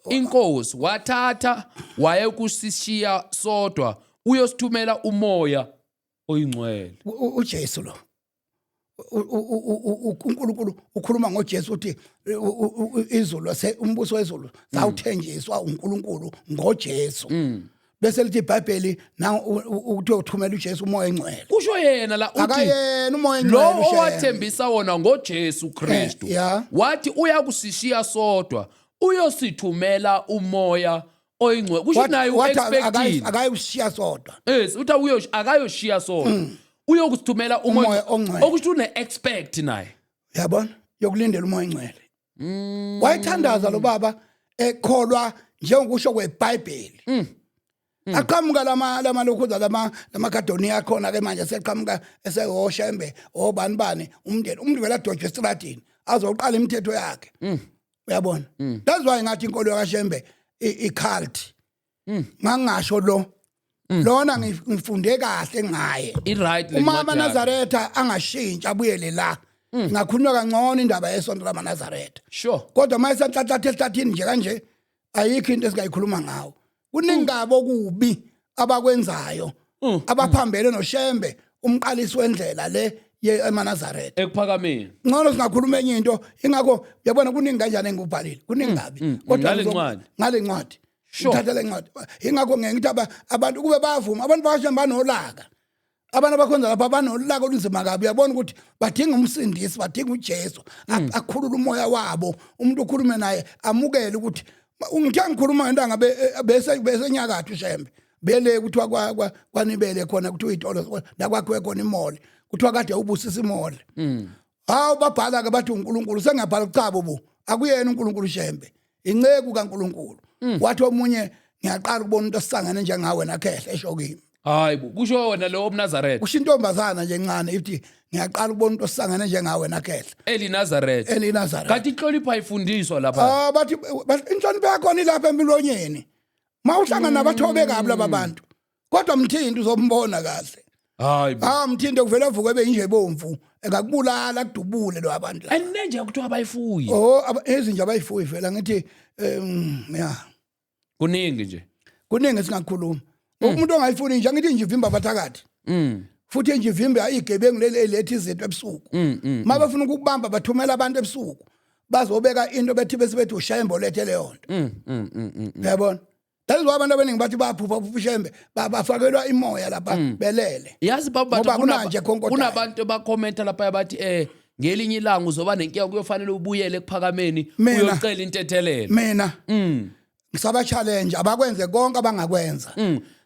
inkosi wathatha wayekusishiya sodwa uyosithumela umoya oyingcwele. UJesu lo, uNkulunkulu ukhuluma ngoJesu uthi izulu, umbuso wezulu sawuthenjiswa uNkulunkulu ngoJesu. Bese lithi iBhayibheli na ukuthi uthumela uJesu umoya engcwele. Kusho yena la uthi akayena umoya engcwele lo owathembisa wona ngoJesu Kristu wathi uyakusishiya sodwa uyosithumela umoya oyingcwele. Kusho naye u-expecting akayushiya sodwa. Yes, uthi akayoshiya sodwa, uyokusithumela umoya ongcwele. Okusho une-expect naye. Uyabona, yokulindela umoya engcwele. Wayethandaza lo baba ekholwa njengokusho kweBhayibheli. Aqhamuka lama lokhuza lama lamakhadoni akhona ke manje seqhamuka esehoshembe obani bani umndeni, umuntu vele adojwe estradini azoqala imithetho yakhe. Uyabona, that's why ngathi inkolo kaShembe i-cult. Ngangasho lo lona ngifunde kahle ngaye. I-right le Uma ncwadi yakhe. amaNazaretha angashintsha abuyele la, ngakhulunywa kangcono indaba yesonto lamaNazaretha. Kodwa uma esanhlanhlatha esihlathini nje kanje, ayikho into esingayikhuluma ngawo. Kuningi kabi okubi abakwenzayo abaphambene noShembe, umqalisi wendlela le emaNazaretha. Ekuphakameni. Ngcono singakhuluma enye into. Ingakho uyabona kuningi kanjani engikubhalile, kuningi kabi, kodwa Ngale ncwadi. Ngale ncwadi. Ngithatha le ncwadi. Ingakho ngeke ngithi abantu kube bayavuma. Abantu bakashembe banolaka, abantu abakhonza lapha banolaka olunzima kabi. Uyabona ukuthi badinga umsindisi, badinga uJesu akhulule umoya wabo. Umuntu ukhulume naye amukele ukuthi ngithe ngikhuluma ngento angabe bese besenyakatho uShembe bele kuthiwa kwanibele khona, kuthiwa itolo la kwakhiwe khona i-mall, kuthiwa kade ubusisa i-mall. Hawu, babhala ke bathi uNkulunkulu. Sengiyabhala, cha bo, akuyena uNkulunkulu Shembe, inceku kaNkulunkulu. Wathi omunye, "Ngiyaqala ukubona umuntu osangene njengawe nakhehle," esho kimi. Hayi bo, kusho wena lo omNazaretha? Kusho intombazana nje encane ithi, "Ngiyaqala ukubona umuntu osangene njengawe nakhehle." EliNazaretha. EliNazaretha. Kanti inhlonipho ayifundiswa lapha? Ah, bathi inhlonipho yakhona ilapha emilonyeni. Mawuhlangana nabathobe kabi laba bantu, kodwa mthinto uzombona kahle. Hayi bo. Ah, mthinto kuvela avuke ebe inje bomvu, engakubulala akudubule lo abantu la. And nenje kuthiwa abayifuyi. Oh, ezinja abayifuyi vela ngithi ya. Kuningi nje. Kuningi singakhuluma. Umuntu ongayifuni nje, ngithi nje ivimba abathakathi. Futhi nje ivimba igebengu leli eletha izinto ebusuku. Uma befuna ukubamba bathumela abantu ebusuku bazobeka into bethi bese bethi uShembe olethe leyo nto. Uyabona, that is why abantu abaningi bathi baphupha phupha uShembe, bafakelwa imoya lapha belele. Yazi baba, Ngoba kunanje khonkodayo. Kunabantu abakhomenta lapha bathi ngelinye ilanga uzoba nenkinga, kuyofanele ubuyele ekuphakameni uyocela intethelelo. Mina ngisaba challenge abakwenze konke abangakwenza.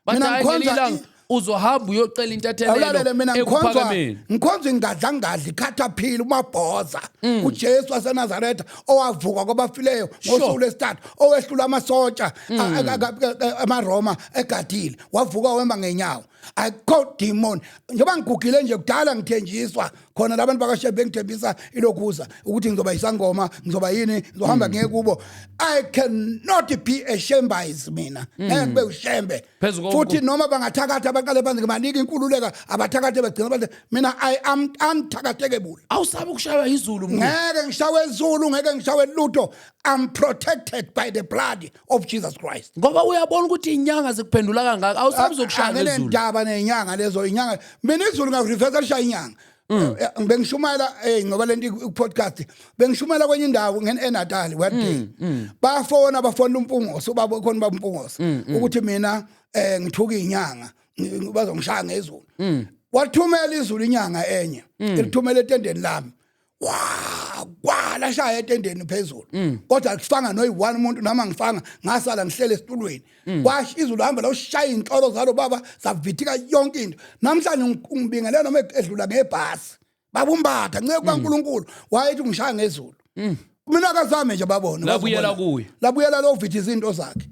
Bathi Mina hayi, ngelinye ngikhonza ilanga uzohamba uyocela intethelelo Awulalele, mina ngikhonza ekuphakameni. Ngikhonza ingadla ngadla ikhathapila umabhoza, uJesu waseNazaretha owavuka kwabafileyo ngosuku lwesithathu, owehlula amasotsha amaRoma egadile, wavuka wema ngenyawo. Akukho demon. Njengoba ngigugile nje, kudala ngithenjiswa khona labantu bakaShembe, ngithembisa ilokhuza ukuthi ngizoba isangoma, ngizoba yini, ngizohamba ngiye kubo. I cannot be a Shembais mina, ngeke kube uShembe. Futhi noma bangathakatha abaqale phansi, ngibanika inkululeka abathakathe begcina bathi mina I am unthakathekable. Awusabi ukushaywa izulu, mkhulu? Ngeke ngishawe izulu, ngeke ngishawe lutho. I'm protected by the blood of Jesus Christ. Ngoba uyabona ukuthi inyanga zikuphendula kangaka, awusabi uzokushaya ngezulu. Anginendaba nenyanga lezo inyanga. Mina izulu ngareverse lishaya inyanga. Bengishumayela ngoba lento i-podcast, bengishumayela kwenye indawo eNatal one day. Bafona, bafona uMpungose, ubaba khona, baba uMpungose, ukuthi mina ngithuka inyanga, bazongishaya ngezulu. Wathumela izulu inyanga enye, elithumela etendeni lami, wa kwala shaya etendeni phezulu, kodwa akufanga noyi-one umuntu noma ngifanga. Ngasala ngihlele esitulweni. Kwasho izulu hamba lawushaya iy'nhlolo zalo baba, zavithika yonke into. Namhlanje ungibingelela noma edlula ngebhasi, babumbatha nceke kaNkulunkulu, wayethi ungishaya ngezulu. Mina akazame nje babone. Labuyela Bazobona. Kuye. Labuyela lo vithi izinto zakhe,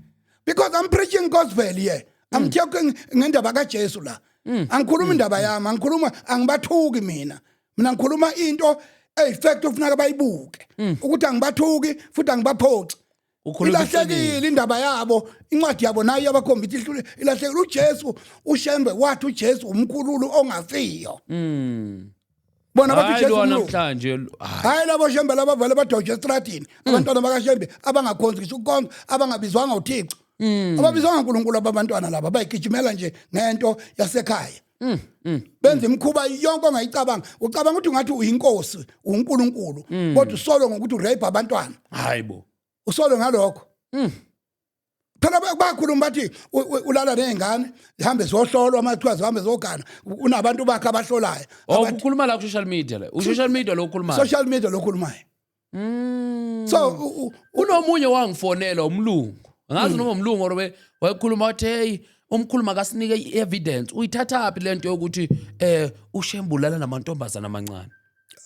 because I'm preaching gospel here. I'm talking ngendaba kaJesu la, angikhuluma indaba yami, angikhuluma, angibathuki mina. Mina ngikhuluma into eyifact ofuneka bayibuke ukuthi angibathuki futhi angibaphoxi. Ukhuluma iqiniso. Ilahlekile indaba yabo, incwadi yabo nayo iyabakhomba ukuthi ihlule, ilahlekile. UJesu, uShembe wathi uJesu umkhululu ongafiyo. Bona bathi Hayi uJesu lo umlungu. namhlanje, hayi. Hayi, labo Shembe laba vele badoje estradini, abantwana bakaShembe abangakhonzi ngisho ukukhonza, abangabizwanga uThixo, ababizwanga uNkulunkulu. Abantwana laba bayigijimela nje ngento yasekhaya, benza imikhuba yonke ongayicabanga. Ucabanga ukuthi ungathi uyinkosi, uNkulunkulu, kodwa usolo ngokuthi urape abantwana. Hayi bo. Usolo ngalokho phela. Bakhuluma bathi ulala nezingane, zihambe ziyohlolwa, amathiwa zihambe ziyogana, unabantu bakhe abahlolayo. Oh, ukhuluma la ku social media, la u social media lo ukhuluma. Social media lokhulumayo. So Kunomunye wangifonela, umlungu, angazi noma umlungu or wayekhuluma, wathi, "Hey umkhulu, makasinike i-evidence, uyithathaphi lento yokuthi uShembe ulala namantombazana amancane?"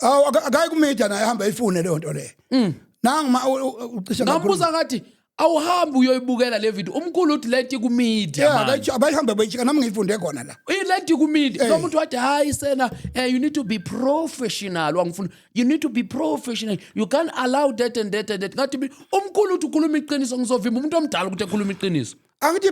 Awu, akayi kumedia naye, ahambe ayifune leyo nto leyo. Nangu ma ucishe. Ngambuza ngathi, "Awuhambi uyoyibukela le video?" Umkhulu uthi lento ikumedia. Yeah. Manje Abayihambe bayishika, nami ngiyifunde khona la. Lento ikumedia. Lo muntu wathi, "Hayi sena, you need to be professional." Wangifuna, "You need to be professional, you can't allow that and that and that." Ngathi mina, "Umkhulu uthi ukhuluma iqiniso, ngizovimba umuntu omdala ukuthi ekhuluma iqiniso?" Angithi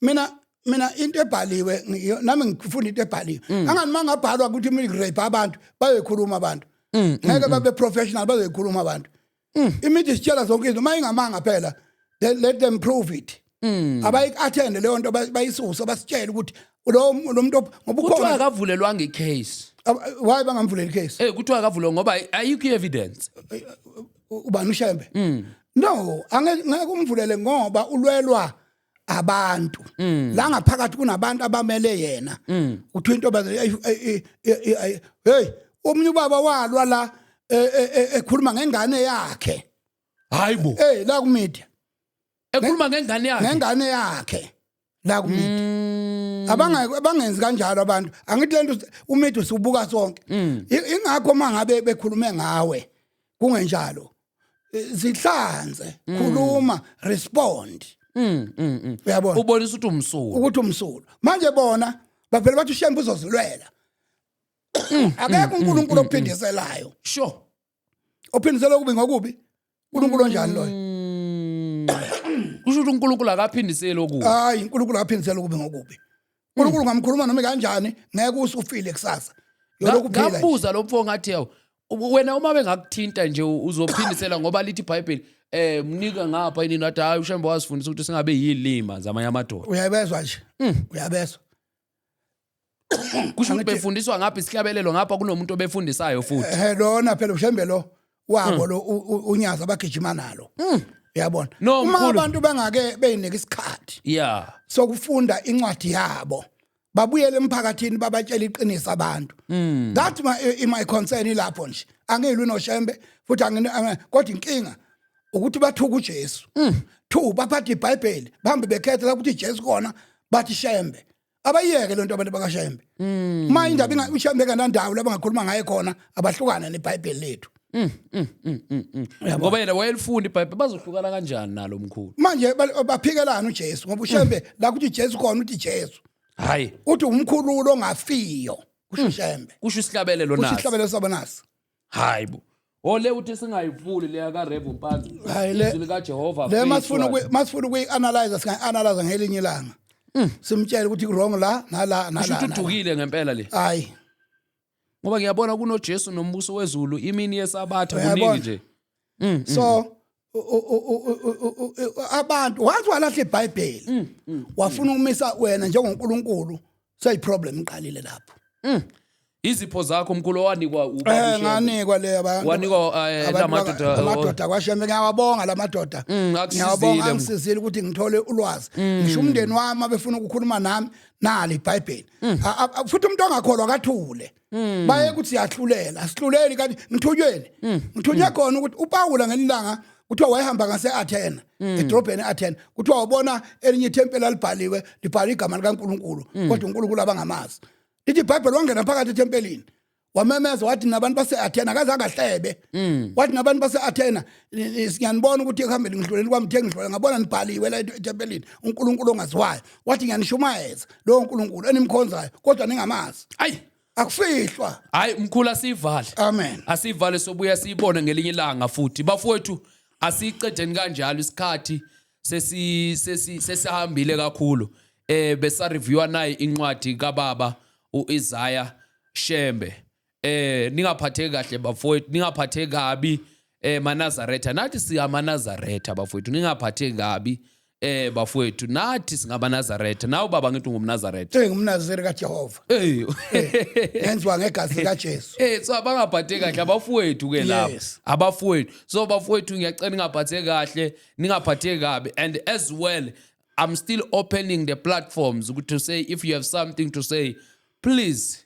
mina into ebhaliwe, nami ngifuna into ebhaliwe. Angani mangabhalwa ukuthi mina rape abantu, bayoyikhuluma abantu. Ngeke babe professional, bazoyikhuluma abantu. Imithi isitshela zonke izinto, mayingamanga phela, then let them prove it. Abayi-attend leyo nto, bayisuse, basitshele ukuthi lo muntu ngoba Kuthiwa ukhona. akavulelwanga icase. Why bangamvuleli icase? Kuthiwa akavulelwa ngoba ayikho i-evidence. Ubani, uShembe? No, angeke umvulele ngoba ulwelwa abantu la ngaphakathi, kunabantu abamele yena. Kuthiwa into hey, omunye ubaba walwa la ekhuluma ngengane yakhe. Hayi bo. Hey, la ku media. Ekhuluma ngengane yakhe. Ngengane yakhe la ku media. Abangenzi kanjalo abantu. Angithi lento umedia siubuka sonke. Ingakho mangabe bekhulume ngawe kungenjalo, zihlanze, khuluma, respond. Uyabona? Ubonisa ukuthi umsulwa. Ukuthi umsulwa. Manje bona bavele bathi uShembe uzozilwela. Akekho uNkulunkulu ophindiselayo. Ophindisela okubi ngokubi. uNkulunkulu onjani loyo? Kusho ukuthi uNkulunkulu akaphindiseli okubi. Hayi, uNkulunkulu akaphindisela okubi ngokubi. uNkulunkulu ngamkhuluma noma kanjani, ngeke usufile kusasa. Yolokhu uphila nje. Ngabuza lo mfo ngathi, "Yawu wena, uma bengakuthinta nje uzophindisela? Ngoba lithi iBhayibheli mnika ngapha yini." Nathi, "Hayi, uShembe wasifundisa ukuthi singabe yilima zamanye amadoda." Uyabezwa nje, uyabezwa. Kusho ukuthi befundiswa ngapha isihlabelelo, ngapha kunomuntu obefundisayo futhi. Lona phela uShembe lo wabo lo unyazi abagijima nalo, uyabona? No, Uma mkhulu. abantu bengake beyinike isikhathi sokufunda incwadi yabo, babuyele emphakathini, babatshela iqiniso abantu. That's my concern ilapho nje. Angilwi noShembe futhi kodwa inkinga ukuthi bathuka uJesu. Two, baphatha iBhayibheli, bahambe bekhetha la ukuthi Jesu khona, bathi Shembe. Abayiyeke lento abantu bakaShembe. Ma indaba uShembe kanandawo la bangakhuluma ngaye khona, abahlukane neBhayibheli lethu. Ngoba yena wayelifunda iBhayibheli, bazohlukana kanjani nalo mkhulu? Manje baphikelana uJesu, ngoba uShembe la kuthi Jesu khona uthi Jesu. Hayi. Uthi umkhululo ongafiyo, kusho uShembe. Kusho isihlabelelo Kusho naso. Isihlabelelo sabo nasi. Hayi bo, ole uthi singayivuli leya kaRev Mpanzi. Hayi, Izwi likaJehova. Le faith masifuna ukuyi-analyze, singayi-analyze ngelinye ilanga, simtshele ukuthi wrong la nala Kusho nala ukuthi nala. udukile ngempela le. Hayi. Ngoba ngiyabona kunoJesu nombuso wezulu, imini yesabatha, Uyabona? kuningi nje. So abantu wathi walahla iBhayibheli, wafuna ukumisa wena njengoNkulunkulu, seyiproblem iqalile lapho. Izipho zakho mkhulu owanikwa ubaba uShembe. Nganikwa le abantu. Wanikwa, Abantu lamadoda, amadoda kwaShembe, ngiyawabonga lamadoda. Akusizile. Ngiyawabonga, angisizile ukuthi ngithole ulwazi. Ngisho umndeni wami abefuna ukukhuluma nami, nali iBhayibheli. Futhi umuntu ongakholwa akathule. Baye ukuthi siyahlulela, asihluleli, kanti ngithunyweni, ngithunywe khona ukuthi uPaula ngelilanga kuthiwa wayehamba ngase-Athena, edolobheni e-Athena, kuthiwa wabona elinye ithempeli alibhaliwe, libhalwe igama likaNkulunkulu, kodwa uNkulunkulu abangamazi. Lithi iBhayibheli wangena phakathi ethempelini, wamemeza wathi nabantu base-Athena, akaze angahlebe, wathi nabantu base-Athena, "Ngiyanibona ukuthi ekuhambeni ngidluleni kwami, the ngidlule ngabona nibhaliwe la ethempelini uNkulunkulu ongaziwayo." Wathi, "Ngiyanishumayeza lowo Nkulunkulu enimkhonzayo kodwa ningamazi." Ayi. Akufihlwa. Hayi mkhulu, asivale. Amen. Asivale, sobuya siyibone ngelinye ilanga futhi. Bafowethu, asicedeni kanjalo, isikhathi sesi sesi sesihambile kakhulu. Besa reviewa nayi incwadi kababa uIsaiah Shembe. Ningaphatheki kahle bafowethu, ningaphatheki kabi maNazaretha. Nathi siyamaNazaretha bafowethu, ningaphatheki kabi bafowethu, nathi singabanazaretha. Nawe baba, ngithi ungumNazaretha. Engumnaziri kaJehova. Yenziwa ngegazi likaJesu. So abangaphatheki kahle abafowethu ke lapho. Abafowethu. So bafowethu, ngiyacela ningaphatheki kahle, ningaphatheki kabi, and as well I'm still opening the platforms to say, if you have something to say, please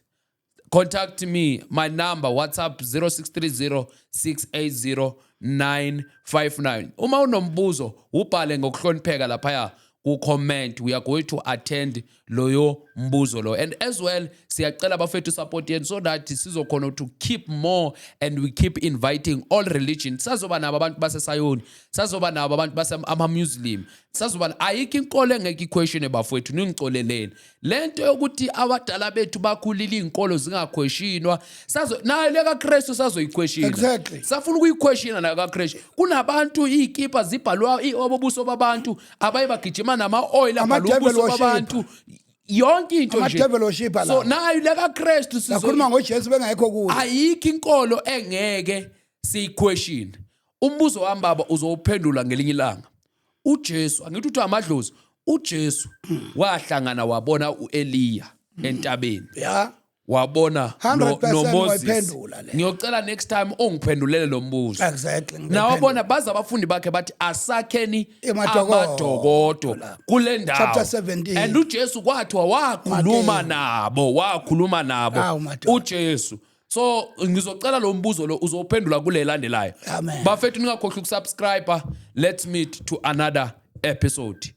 contact me. My number, WhatsApp, 0630 680 959. Uma unombuzo, ubhale ngokuhlonipheka laphaya ku comment. We are going to attend loyo mbuzo lo. And as well, siyacela bafethu support yenu so that sizokhona to keep more and we keep inviting all religion. Sazoba nabo abantu baseSayoni, sazoba nabo abantu base ama-Muslim, sazoba. Ayikho inkolo engekho iquestion bafowethu, ningicoleleni lento yokuthi abadala bethu bakhulile iy'nkolo zingaquestionwa. Sazo nayo le kaKristu, sazoyiquestiona. Safuna ukuyiquestiona nayo kaKristu. Kunabantu iy'kipa zibhalwa obuso babantu, abaye bagijima nama-oil abhalwa Ama-devil ubuso worshipper. babantu, yonke into nje. Ama-devil worshipper So lawa. nayo le kaKristu Bakhuluma ngoJesu bengekho kuyo. Ayikho inkolo engeke siyiquestion. Umbuzo wami baba uzowuphendula ngelinye ilanga. UJesu, angithi uthi amadlozi, uJesu wahlangana wabona uEliya entabeni, wabona 100% noMoses. Wayiphendula le. Ngiyocela next time ungiphendulele lo mbuzo. Exactly. Nawabona baza abafundi bakhe bathi asakheni Emadokodo. Amadokodo kule ndawo. Chapter 17. And uJesu kwathiwa wakhuluma Mateyu. nabo, wakhuluma nabo Awu, madoda. uJesu. So ngizocela lo mbuzo lo uzowuphendula kule landelayo. Amen. Bafethu, ningakhohlwa ukusubscribe. Let's meet to another episode.